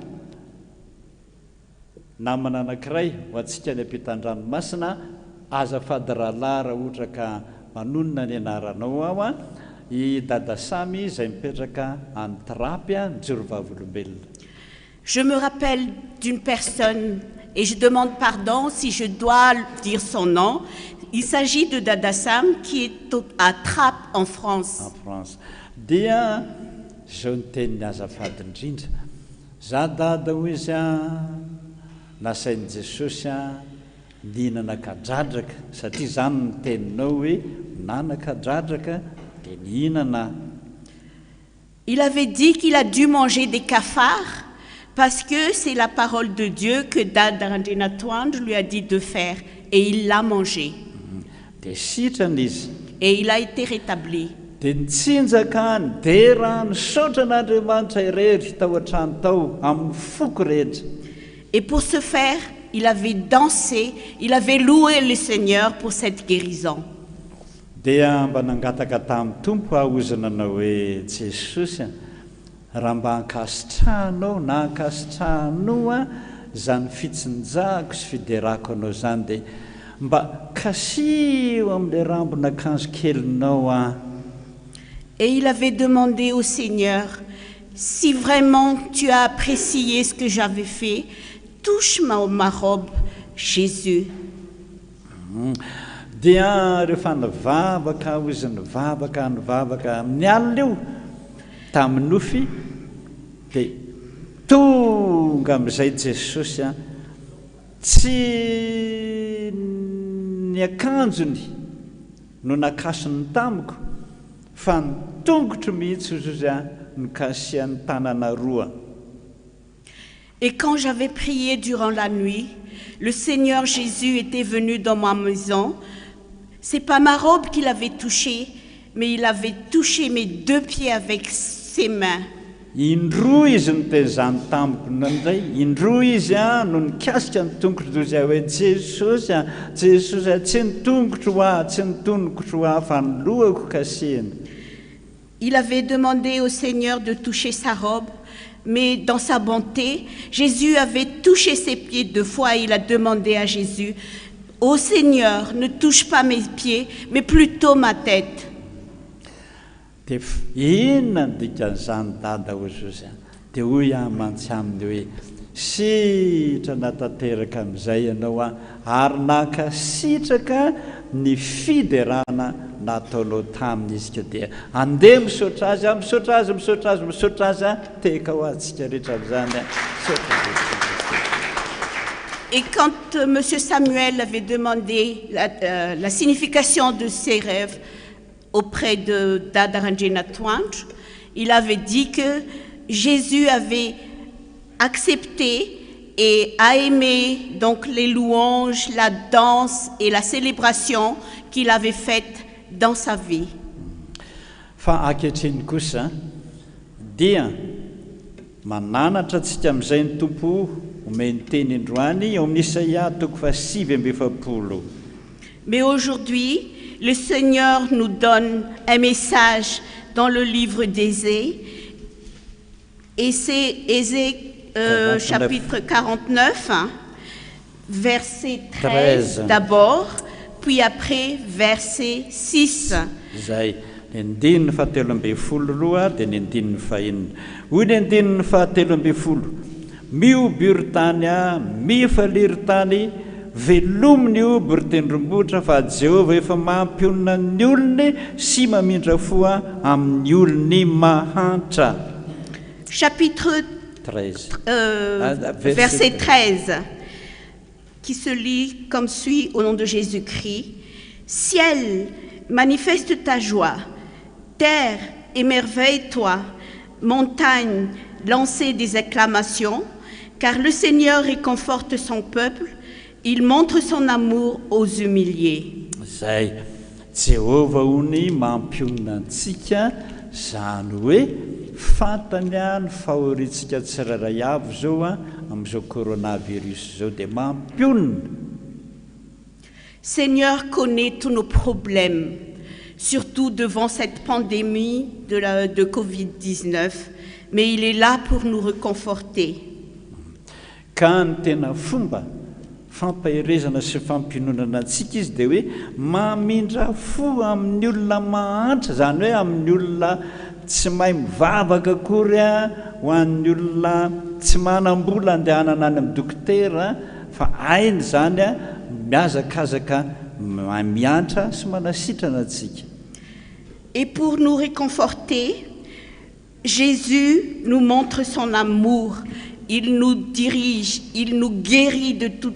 namana anankiray ho antsika ny ampitan-dranomasina azafady rahalahy raha ohatra ka manonona ny anaranao aho a i Dada Samy izay mipetraka any Trappes a nijoro vavolombelona. Je me rappelle d'une personne et je demande pardon si je dois dire son nom. Il s'agit de Dada Sam qui est à Trappes en France. En France. Dia zao ny teniny azafady indrindra. Za dada hoy izy a nasain'i Jesosy a nihinana kadradraka satria zany ny teninao hoe nana kadradraka dia nihinana. Il avait dit qu'il a dû manger des cafards parce que c'est la parole de Dieu que Dada Randrianatoandro lui a dit de faire et il l'a mangé. Dia sitrana izy. Et il a été rétabli. Dia nitsinjaka nidera nisaotra an'Andriamanitra irery tao an-trano tao amin'ny foko rehetra. Et pour ce faire, il avait dansé, il avait loué le Seigneur pour cette guérison. Dia mba nangataka tamin'ny Tompo aho izy nanao hoe Jesosy a raha mba ankasitrahanao na ankasitrahanao a zany fitsinjahako sy fiderako anao zany dia mba kasio amin'ilay rambon'akanjo kelinao a. Et il avait demandé au Seigneur, si vraiment tu as apprécié ce que j'avais fait, touche ma robe, Jésus. Dia rehefa nivavaka aho izy nivavaka nivavaka amin'ny alina io. Tamin'ny nofy dia tonga amin'izay Jesosy an, tsy ny akanjony no nakasony tamiko fa ny tongotro mihitsy hozy izy an nokasihan'ny tanana roa. Et quand j'avais prié durant la nuit, le Seigneur Jésus était venu dans ma maison. C'est pas ma robe qu'il avait touchée, mais il avait touché mes deux pieds avec ses mains. Indroa izy niteny izany tamiko nandray, indroa izy an no nikasika ny tongotro toy izay hoe Jesosy an, Jesosy an, tsy ny tongotro hoa, tsy ny tongotro hoa fa ny lohako kasihina. Il avait demandé au Seigneur de toucher sa robe, mais dans sa bonté, Jésus avait touché ses pieds deux fois et il a demandé à Jésus, Ô Seigneur, ne touche pas mes pieds, mais plutôt ma tête. Dia inona no dikan'izany Dada hoy Jozy an? Dia hoy aho mantsy aminy hoe, Sitrana tanteraka amin'izay ianao an, ary nankasitraka ny fiderana nataonao taminy izy ka dia andeha misaotra azy an, misaotra azy, misaotra azy, misaotra azy an, tehaka ho antsika rehetra amin'izany an, misaotra Jesosy Kristy. Et quand Monsieur Samuel avait demandé la signification de ses rêves auprès de Dada Randrianatoandro, il avait dit que Jésus avait accepté et a aimé donc les louanges, la danse et la célébration qu'il avait faite dans sa vie. Fa ankehitriny kosa dia mananatra antsika amin'izay ny Tompo omeny teny androany eo amin'ny Isaia toko faha-49. Mais aujourd'hui, le Seigneur nous donne un message dans le livre d'Ésaïe. Et c'est Ésaïe chapitre 49, hein, verset 13 d'abord, puis après verset 6. Izay, ny andininy fahatelo ambin'ny folo roa dia ny andininy fahenina. Hoy ny andininy fahatelo ambin'ny folo: Mihobia ry tany a, mifalia ry tany, velomy ny hoby ry tendrombohitra, fa Jehovah efa mampionona ny olony sy mamindra fo a amin'ny olony mahantra. Chapitre 13. Ah, verset 13, qui se lit comme suit au nom de Jésus-Christ. Ciel, manifeste ta joie. Terre, émerveille-toi. Montagne, lancez des acclamations, car le Seigneur réconforte son peuple. Il montre son amour aux humiliés. Zay, Jehovah hony mampionona antsika, zany hoe fantany a ny fahoriantsika tsirairay avy zao a amin'izao coronavirus zao dia mampionona. Seigneur connaît tous nos problèmes, surtout devant cette pandémie de Covid-19, mais il est là pour nous réconforter. Ka ny tena fomba fampaherezana sy fampiononana antsika izy dia hoe mamindra fo amin'ny olona mahantra, zany hoe amin'ny olona tsy mahay mivavaka akory a, ho an'ny olona tsy manam-bola andehanana any amin'ny dokotera, fa hainy zany a miazakazaka miantra sy manasitrana antsika. Et pour nous réconforter, Jésus nous montre son amour. Il nous dirige, il nous guérit de tous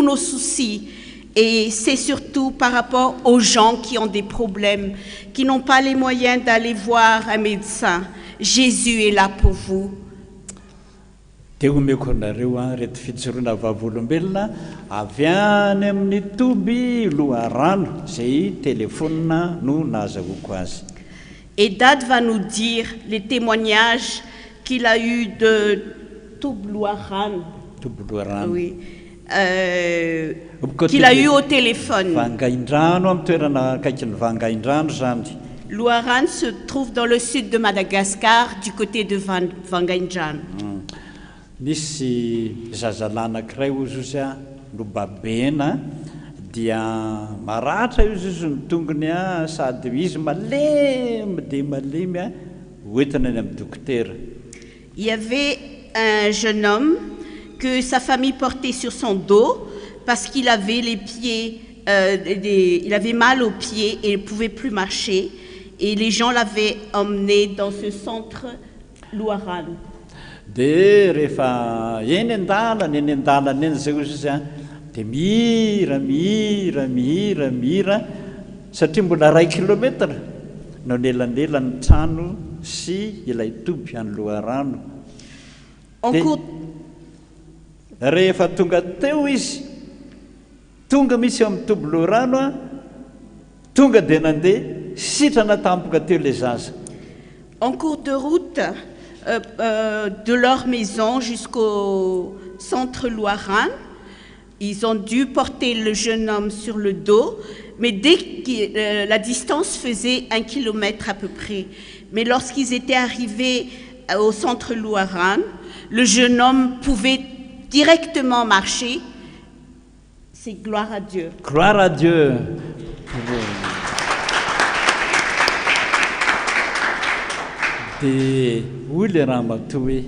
nos soucis. Et c'est surtout par rapport aux gens qui ont des problèmes, qui n'ont pas les moyens d'aller voir un médecin. Jésus est là pour vous. Dia omeko anareo a reto fijoroana vavolombelona avy any amin'ny toby Loharano zay telefona no nahazahoako azy. Et Dada va nous dire les témoignages qu'il a eus de Toby Loharano. Toby Loharano. Oui. Qu'il a eu au téléphone. Vangaindrano, amin'ny toerana akaiky ny Vangaindrano zany. Loharano se trouve dans le sud de Madagascar, du côté de Vangaindrano. Nisy zazalahy anankiray ozy izy a nobabena dia maratra izy izy ny tongony a sady izy malemy dia malemy a hoentina any amin'ny dokotera. Il y avait un jeune homme que sa famille portait sur son dos parce qu'il avait les pieds, il avait mal aux pieds et ne pouvait plus marcher. Et les gens l'avaient emmené dans ce centre Loharano. Dia rehefa eny an-dalana, eny an-dalana eny izay hozy izy an, dia mihira, mihira, mihira, mihira, satria mbola iray kilometatra no anelanelan'ny trano sy ilay toby any Loharano. En Dia cours. rehefa tonga teo izy, tonga mihitsy eo amin'ny toby Loharano an, tonga dia nandeha, sitrana tampoka teo ilay zaza. En cours de route, de leur maison jusqu'au centre Loharano, ils ont dû porter le jeune homme sur le dos, mais dès que la distance faisait 1 kilomètre à peu près. Mais lorsqu'ils étaient arrivés au centre Loharano, le jeune homme pouvait directement marcher. C'est gloire à Dieu. Gloire à Dieu. Dia hoy ilay ramatoa hoe,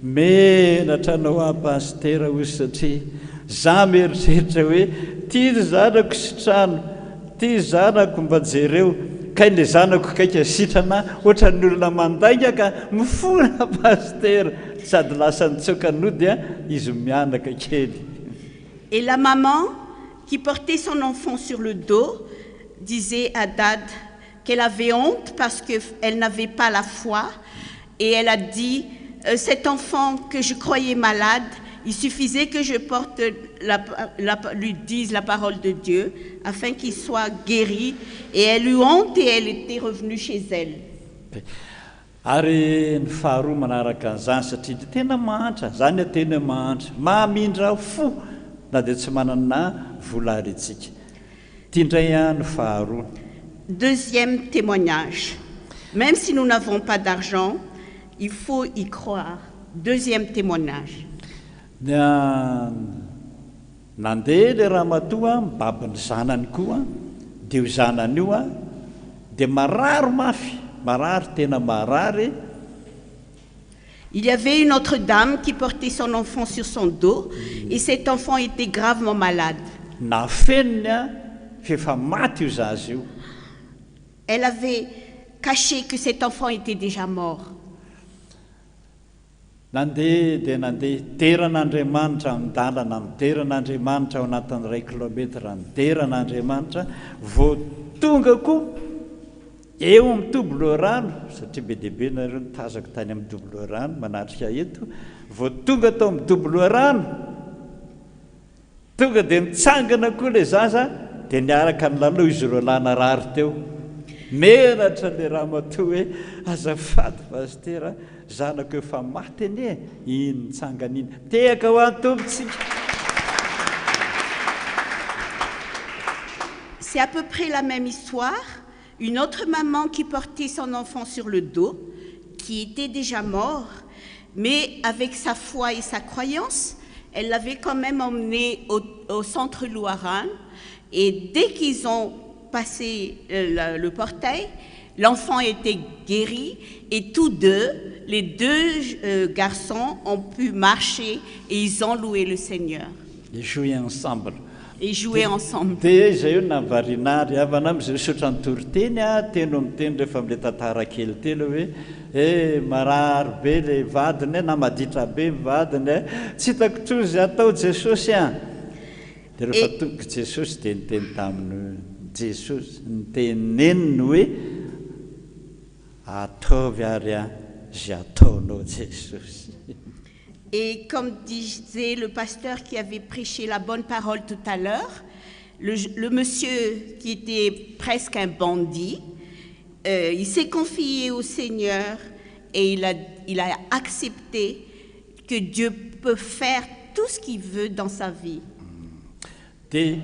menatra anao aho pasitera hoy satria za mieritreritra hoe ty ry zanako sitrano, ty zanako mba jereo, kay le zanako kaika sitrana ohatran'ny olona mandainga ka mifona pasitera, sady lasa nitsoaka nody izy mianaka kely. Et la maman qui portait son enfant sur le dos disait à Dad qu'elle avait honte parce qu'elle n'avait pas la foi et elle a dit, cet enfant que je croyais malade, il suffisait que je porte la, la, lui dise la parole de Dieu afin qu'il soit guéri. Et elle eut honte et elle était revenue chez elle. Ary ny faharoa manaraka an'izany satria dia tena mahantra, izany no tena hoe mahantra, mamindra fo na dia tsy manana vola ary isika. Ity indray ny faharoa. Deuxième témoignage. Même si nous n'avons pas d'argent, il faut y croire. Deuxième témoignage. Ny nandeha ilay ramatoa mibaby ny zanany koa, dia io zanany io dia marary mafy, marary tena marary. Il y avait une autre dame qui portait son enfant sur son dos et cet enfant était gravement malade. Nafeniny fa efa maty io zaza io. Elle avait caché que cet enfant était déjà mort. Nandeha dia nandeha, nidera an'Andriamanitra an-dalana, midera an'Andriamanitra ao anatin'ny iray kilaometatra, midera an'Andriamanitra, vao tonga koa eo amin'ny toby loharano, satria be dia be nareo no tazako tany amin'ny toby loharano manatrika eto, vao tonga tao amin'ny toby loharano, tonga dia nitsangana koa ilay zaza, dia niaraka nilalao izy roa lahy narary teo. Menatra ilay ramatoa hoe, azafady pasitera, zanako efa maty anie iny nitsangana iny. Tehaka ho an'ny Tompontsika. C'est à peu près la même histoire. Une autre maman qui portait son enfant sur le dos, qui était déjà mort, mais avec sa foi et sa croyance, elle l'avait quand même emmené au centre Loharano. Et dès qu'ils ont passé le portail, l'enfant était guéri et tous deux, les deux garçons ont pu marcher et ils ont loué le Seigneur. Et jouer ensemble. Et jouer ensemble. Dia izay io nahavariana ary havana amin'izay misaotra ny toriteny a, teny amin'ny teny rehefa amin'ilay tantara kely telo hoe, eh, marary be ilay vadiny na maditra be ny vadiny e, tsy hitako intsony izay atao Jesosy a. Dia rehefa tonga Jesosy dia niteny taminy hoe, Jesosy niteneniny hoe, ataovy ary a izay ataonao Jesosy. Et comme disait le pasteur qui avait prêché la bonne parole tout à l'heure, le monsieur qui était presque un bandit, il s'est confié au Seigneur et il a accepté que Dieu peut faire tout ce qu'il veut dans sa vie. Dia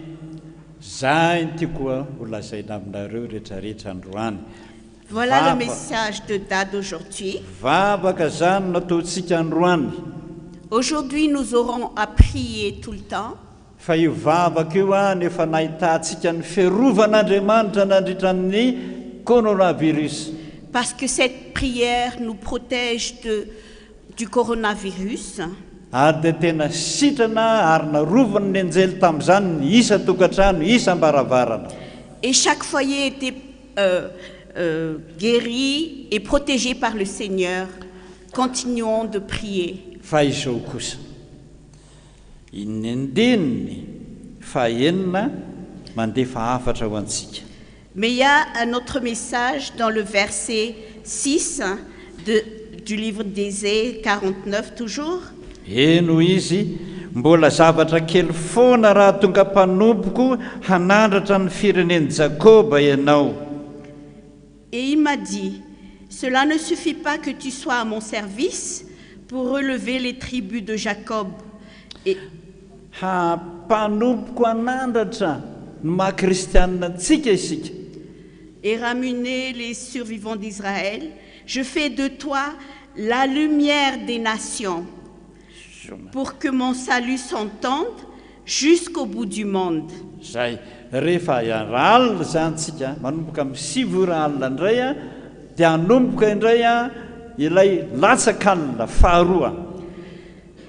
zay ny tiako ho lazaina aminareo rehetrarehetra androany. Voilà le Vava message de Dad aujourd'hui. Vavaka zany nataontsika androany. Aujourd'hui, nous aurons à prier tout le temps. Fa io vavaka io a nefa nahitantsika ny fiarovan'Andriamanitra nandritra ny coronavirus. Parce que cette prière nous protège du coronavirus. Ary dia tena sitrana ary narovany ny anjely tamin'izany ny isa tokantrano isam-baravarana. Et chaque foyer était guéris et protégés par le Seigneur. Continuons de prier. Fa izao kosa, ny andininy fahenina mandefa hafatra ho antsika. Mais il y a un autre message dans le verset 6 du livre d'Ésaïe 49 toujours. Eny, hoy izy, mbola zavatra kely foana raha tonga mpanompoko hanandratra ny firenen'i Jakoba ianao. Et il m'a dit, cela ne suffit pas que tu sois à mon service pour relever les tribus de Jacob. Et Ha mpanompoko hanandratra ny maha kristianina antsika isika. Et ramener les survivants d'Israël. Je fais de toi la lumière des nations, pour que mon salut s'entende jusqu'au bout du monde. Zay rehefa raha alina zany tsika manomboka amin'ny 9 ora alina indray a dia hanomboka indray a ilay latsakalina faharoa.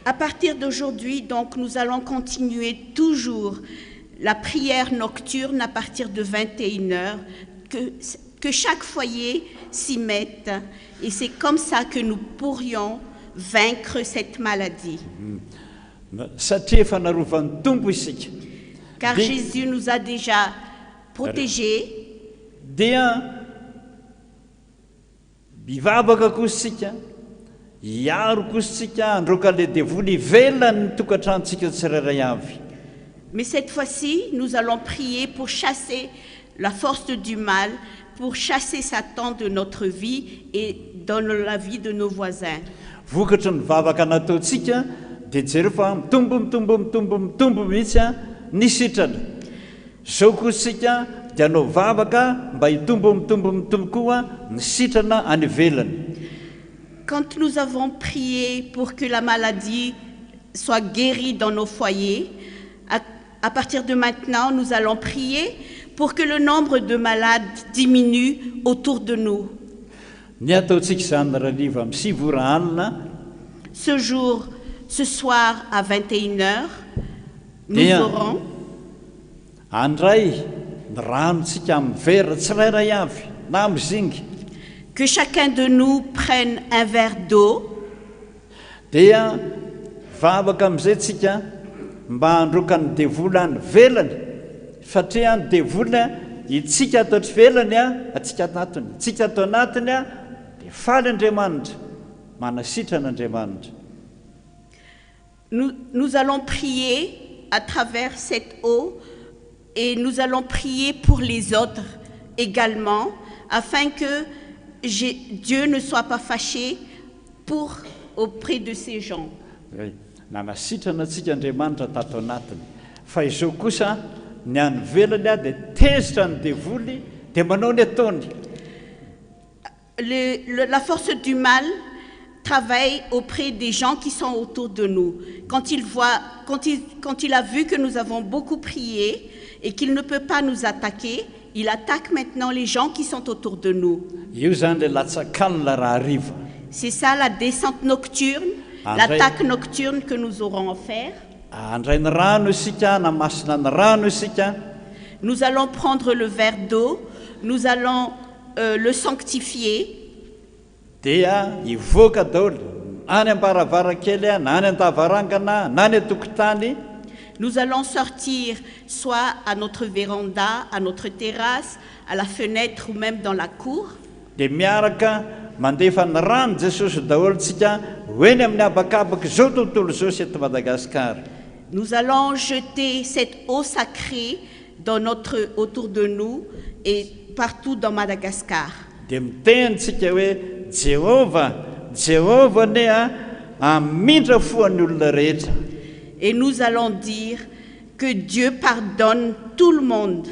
À partir d'aujourd'hui, donc, nous allons continuer toujours la prière nocturne à partir de 21h, que chaque foyer s'y mette. Et c'est comme ça que nous pourrions vaincre cette maladie. Satria efa narovan'ny Tompo isika. Car Jésus nous a déjà protégés. Dia mivavaka kosa isika, hiaro kosa isika, handroaka le devoly ivelan'ny tokantranontsika tsirairay avy. Mais cette fois-ci, nous allons prier pour chasser la force du mal, pour chasser Satan de notre vie et dans la vie de nos voisins. Vokatry ny vavaka nataontsika dia jereo fa mitombo, mitombo, mitombo, mitombo mihitsy a ny sitrana zao kosa isika dia hanao vavaka mba hitombo, mitombo, mitombo koa ny sitrana any ivelany. Quand nous avons prié pour que la maladie soit guérie dans nos foyers, à partir de maintenant, nous allons prier pour que le nombre de malades diminue autour de nous. Ny ataontsika zany rahariva amin'ny 9 ora alina, Ce jour, ce soir à 21h, nous Bien. aurons handray ny ranontsika amin'ny vera tsirairay avy na amin'ny zinga, que chacun de nous prenne un verre d'eau. Dia vavaka amin'izay tsika mba handroaka ny devoly any ivelany, satria ny devoly itsika ato ivelany a atsika anatiny, tsika ato anatiny a dia faly Andriamanitra, manasitrana Andriamanitra. Nous, nous allons prier à travers cette eau et nous allons prier pour les autres également afin que Dieu ne soit pas fâché auprès de ces gens. Ray, nanasitrana antsika Andriamanitra tato anatiny, fa izao kosa ny any ivelany a dia tezitra ny devoly dia manao ny ataony. La force du mal travaille auprès des gens qui sont autour de nous. Quand il, voit, quand il, quand il a vu que nous avons beaucoup prié et qu'il ne peut pas nous attaquer, il attaque maintenant les gens qui sont autour de nous. Io zany le latsakalina raha hariva. C'est ça la descente nocturne, André. L'attaque nocturne que nous aurons à faire. Handray ny rano isika, hanamasina ny rano isika. Nous allons prendre le verre d'eau, nous allons le sanctifier. Dia hivoaka daholo any am-baravarakely a na any an-davarangana na any an-tokotany. Nous allons sortir soit à notre véranda, à notre terrasse, à la fenêtre ou même dans la cour. Dia miaraka mandefa ny rano Jesosy daholo tsika ho eny amin'ny habakabaka zao tontolo zao sy eto Madagasikara. Nous allons jeter cette eau sacrée autour de nous et partout dans Madagascar. Dia miteny tsika hoe Jehova, Jehova ne a hamindra fo an'ny olona rehetra. Et nous allons dire que Dieu pardonne tout le monde.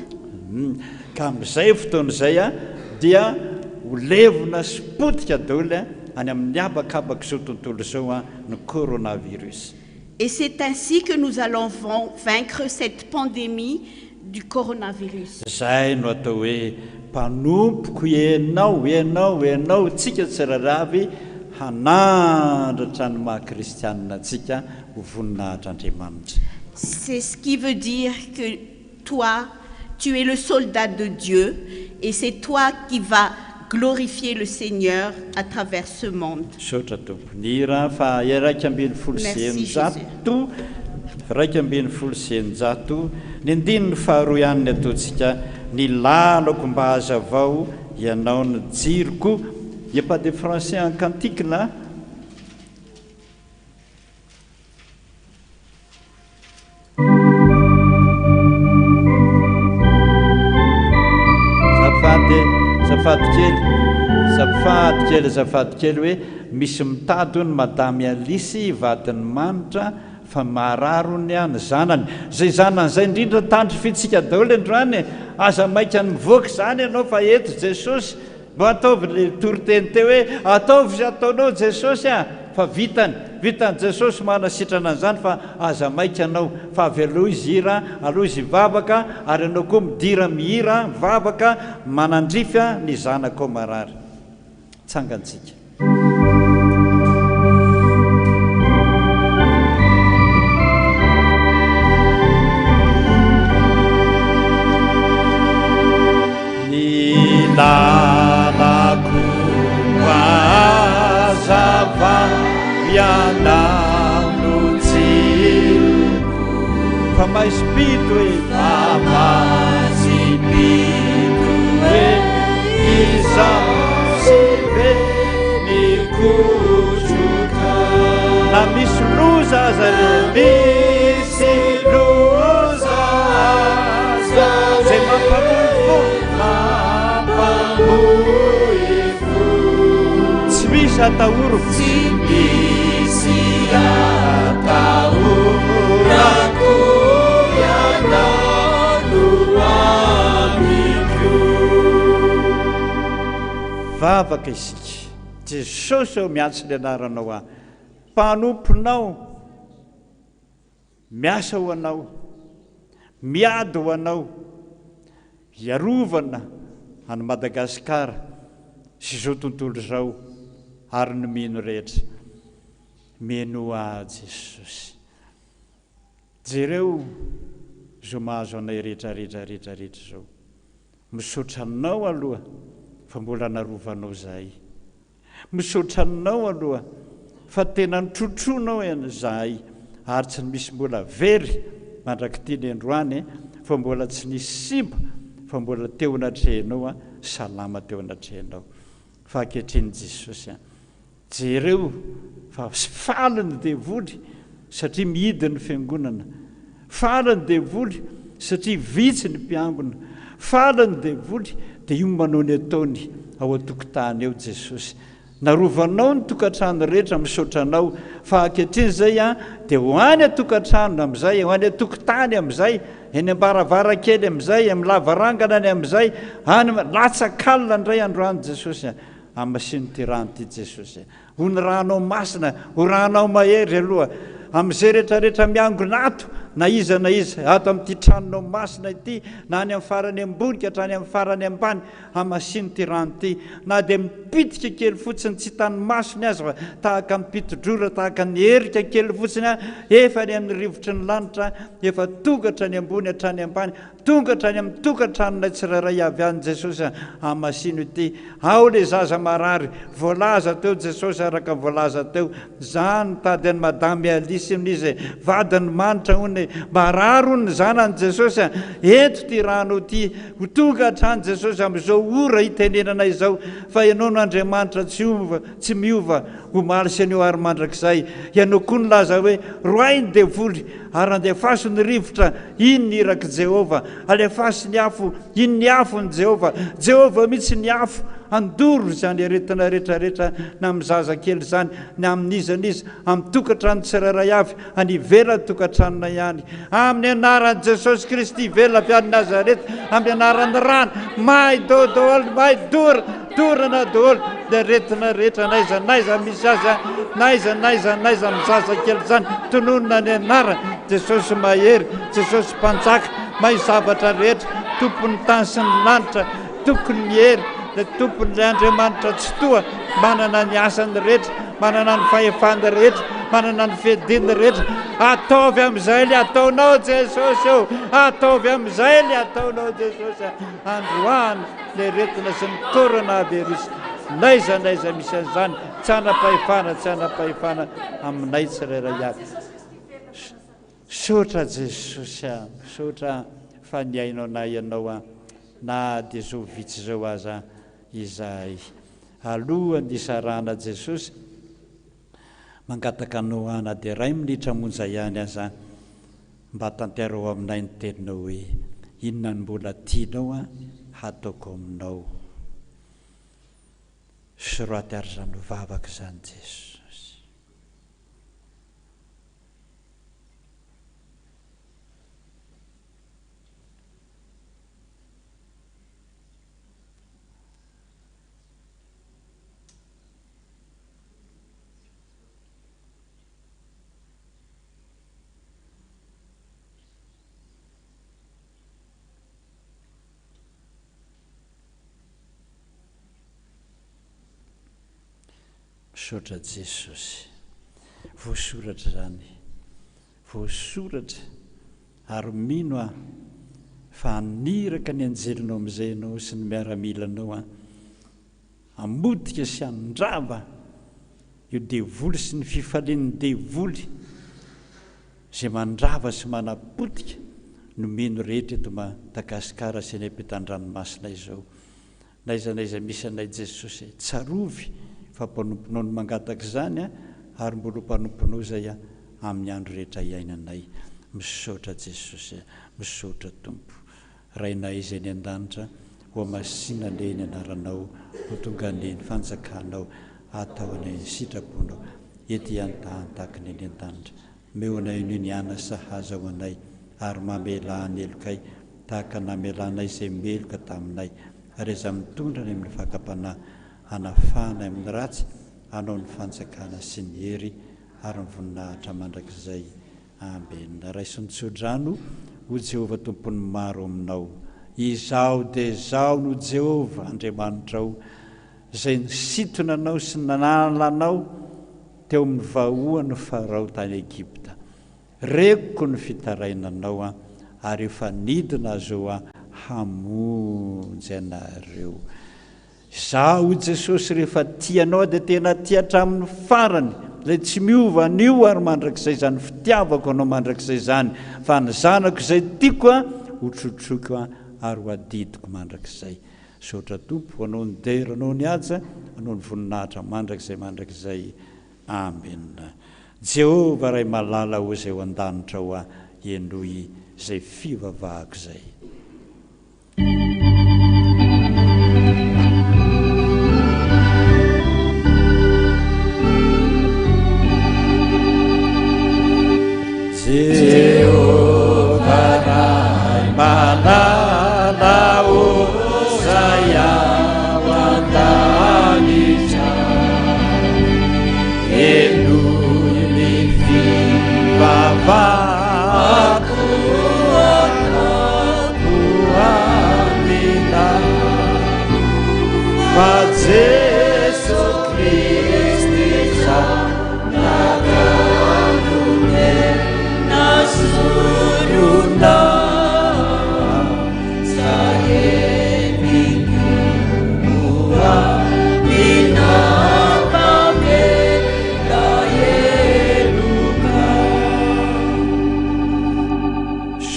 Ka amin'izay fotoana izay a dia ho levona sy potika daholo a any amin'ny habakabaka zao tontolo zao a ny coronavirus. Et c'est ainsi que nous allons vaincre cette pandémie du coronavirus. Zay no atao hoe mpanompoko ianao, ianao, ianao, tsika tsirairay avy hanandratra ny maha kristianina antsika ho voninahitr'Andriamanitra. C'est ce qui veut dire que toi, tu es le soldat de Dieu. Et c'est toi qui vas glorifier le Seigneur à travers ce monde. Misaotra Tompo. Ny hira faha 611, 611, ny andininy faharoa ihany ny ataontsika, Ny lalako mba hazavao, Ianao no jiroko. Il n'y a pas de français en cantique là? Azafady e, azafady kely, azafady kely, azafady kely hoe misy mitady hono madame Alice vadin'i Manitra fa marary hono ny zanany. Izay zanany izay indrindra tandrifintsika daholo androany e! Aza maika ny mivoaka izany ianao fa eto Jesosy. Mba ataovy le toriteny teo hoe ataovy izay ataonao Jesosy a! Fa vitany, vitan'i Jesosy manasitrana an'izany fa aza maika anao fa avelao izy hira, aleo izy hivavaka ary ianao koa midira mihira, mivavaka, manandrify ny zanakao marary. Tsangantsika. Ny lalako mazava ianao no jiroko. Fa maizim-pito e. Fa maizim-pito e. Izaho tsy be mikotroka. Na misy loza aza re. Misy loza aza. Zay mampamoy fo. Mampamoy fo. Tsy misy atahorako. Tsy misy atahorako. Ianao no amiko. Vavaka isika. Jesosy ô miantso ny anaranao aho. Mpanomponao miasa ho anao, miady ho anao, hiarovana an'i Madagasikara sy izao tontolo izao ary ny mino rehetra. Minoa ahy Jesosy. Jereo izao mahazo anay rehetra rehetra rehetra rehetra izao. Misaotra anao aloha fa mbola narovanao zahay. Misaotra anao aloha fa tena notrotroinao zahay ary tsy misy mbola very mandrak'ity ny androany fa mbola tsy nisy simba fa mbola teo anatrehanao salama teo anatrehanao. Fa ankehitriny Jesosy a. Jereo fa faly ny devoly satria mihidy ny fiangonana. Faly ny devoly satria vitsy ny mpiangona. Faly ny devoly dia io manao ny ataony ao an-tokotany ao Jesosy. Narovanao ny tokantrano rehetra misaotra anao fa ankehitriny izay an dia ho any an-tokantrano amin'izay, ho any an-tokotany amin'izay, eny am-baravarankely amin'izay, amin'ny lavarangana any amin'izay, any latsak'alina indray androany Jesosy an. Amasino ity rano ity Jesosy a. Ho ny ranao masina, ho ranao mahery aloha amin'izay rehetra rehetra miangona ato na iza na iza ato amin'ity tranonao masina ity na any amin'ny farany ambony ka hatrany amin'ny farany ambany. Amasino ity rano ity na dia mipitika kely fotsiny tsy hitan'ny masony aza fa tahaka ny piti-drora, tahaka ny erika kely fotsiny a, efa any amin'ny rivotry ny lanitra, efa tonga hatrany ambony hatrany ambany. Tonga hatrany amin'ny tokantranonay tsirairay avy any Jesosy a, hamasino ity. Ao le zaza marary, voalaza teo Jesosy araka ny voalaza teo, za nitady an'i Madame Alice hono izy e, vadiny manitra hono e, marary hono ny zanany Jesosy a, ento ity rano ity, ho tonga hatrany Jesosy amin'izao ora itenenana izao, fa Ianao no Andriamanitra tsy ova, tsy miova, omaly sy anio ary mandrakizay. Ianao koa nilaza hoe, roahy ny devoly, ary andefaso ny rivotra, Iny ny irak'i Jehovah. Alefaso ny afo. Iny ny afon'i Jehovah. Jehovah mihitsy ny afo. Handoro izany aretina rehetra rehetra na amin'ny zaza kely izany, na amin'iza n'iza, amin'ny tokantrano tsirairay avy, any ivelan'ny tokantranonay any. Amin'ny anaran'i Jesosy Kristy velona avy any Nazareta, amin'ny anaran'ny rany, may daholo, may dora, dorana daholo ny aretina rehetra n'aiza n'aiza misy azy, n'aiza n'aiza n'aiza amin'ny zaza kely izany, tononina ny anarany. Jesosy mahery, Jesosy mpanjaka, mahay zavatra rehetra, tompon'ny tany sy ny lanitra, tompon'ny hery, ilay tompon'ilay Andriamanitra Tsitoha, manana ny asany rehetra. manana ny fahefana rehetra, manana ny fiadiana rehetra. Ataovy amin'izay ilay ataonao Jesosy ô. Ataovy amin'izay ilay ataonao Jesosy. Androany ny aretina sy ny coronavirus. N'aiza n'aiza misy an'izany, tsy hanam-pahefana, tsy hanam-pahefana aminay tsirairay avy. Misaotra Jesosy a, misaotra fa nihaino anay Ianao a, na dia izao vitsy izao aza izahay. Alohan'ny hisarahana Jesosy, mangataka Anao aho na dia iray minitra monja ihany aza, mba tanterao aminay ny teninao hoe, inona no mbola tianao a hataoko aminao. Soraty ary izany vavaka izany Jesosy. Misaotra Jesosy. Voasoratra izany. Voasoratra ary mino aho fa haniraka ny anjelinao amin'izay ianao sy ny miaramilanao an, hamotika sy handrava io devoly sy ny fifalian'ny devoly izay mandrava sy manapotika no mino rehetra eto Madagasikara sy any ampitan-dranomasina izao. N'aiza n'aiza misy anay Jesosy e! Tsarovy fa mpanomponao no mangataka izany a! Ary mbola ho mpanomponao izay a! Amin'ny andro rehetra iainanay. Misaotra Jesosy a! Misaotra Tompo. Rainay izay any an-danitra, hohamasina anie ny anaranao, ho tonga anie ny fanjakanao, atao anie ny sitraponao, ety an-tany tahaka ny any an-danitra. Omeo anay anio ny ana sahaza ho anay, ary mamelà ny helokay, tahaka ny namelanay izay meloka taminay, ary aza mitondra ny amin'ny fakam-panahy, hanafahana amin'ny ratsy, hanao ny fanjakana sy ny hery ary ny voninahitra mandrakizay. Amena. Raiso ny tsodrano, O Jehovah Tompon'ny maro aminao. Izaho dia Izaho no Jehovah Andriamanitrao, izay nisintona anao sy nanala anao teo amin'ny vahoan'i Farao tany Egypta. Reko ny fitarainanao aho, ary efa nidina azo aho hamonjy anareo. Izaho, hoy Jesosy, rehefa tia anao aho dia tena tia hatramin'ny farany, izay tsy miova anio ary mandrakizay izany fitiavako anao mandrakizay izany, fa ny zanako izay tiako aho, hotrotroiko aho ary ho adidiko mandrakizay. Misaotra Tompo, ho Anao ny dera, Anao ny haja, Anao ny voninahitra mandrakizay mandrakizay. Amen. Jehovah Ray malala o izay ao an-danitra ao a henoy izay fivavahako izay. Jehovah Ray malala o izay ao an-danitra Henoy ny fivavahako ataoko aminao Fa Jeso Kristy Zanakao no tena sorona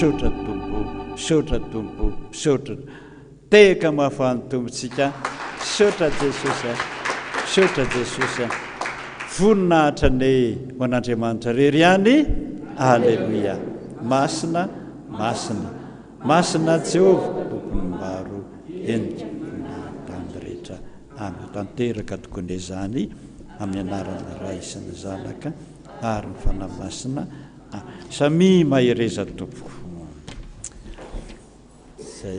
Misaotra Tompo, misaotra Tompo, misaotra. Tehaka mafy ho an'ny Tompontsika. Misaotra Jesosy a. Misaotra Jesosy a. Voninahitra anie ho an'Andriamanitra rery ihany. Aleloia. Masina, masina. Masina Jehovah, Tompon'ny maro, henika ny tany rehetra. Amen. Ho tanteraka tokoa anie izany amin'ny anaran'ny Ray sy ny Zanaka ary ny Fanahy Masina. Samia mahereza tompoko. Zay.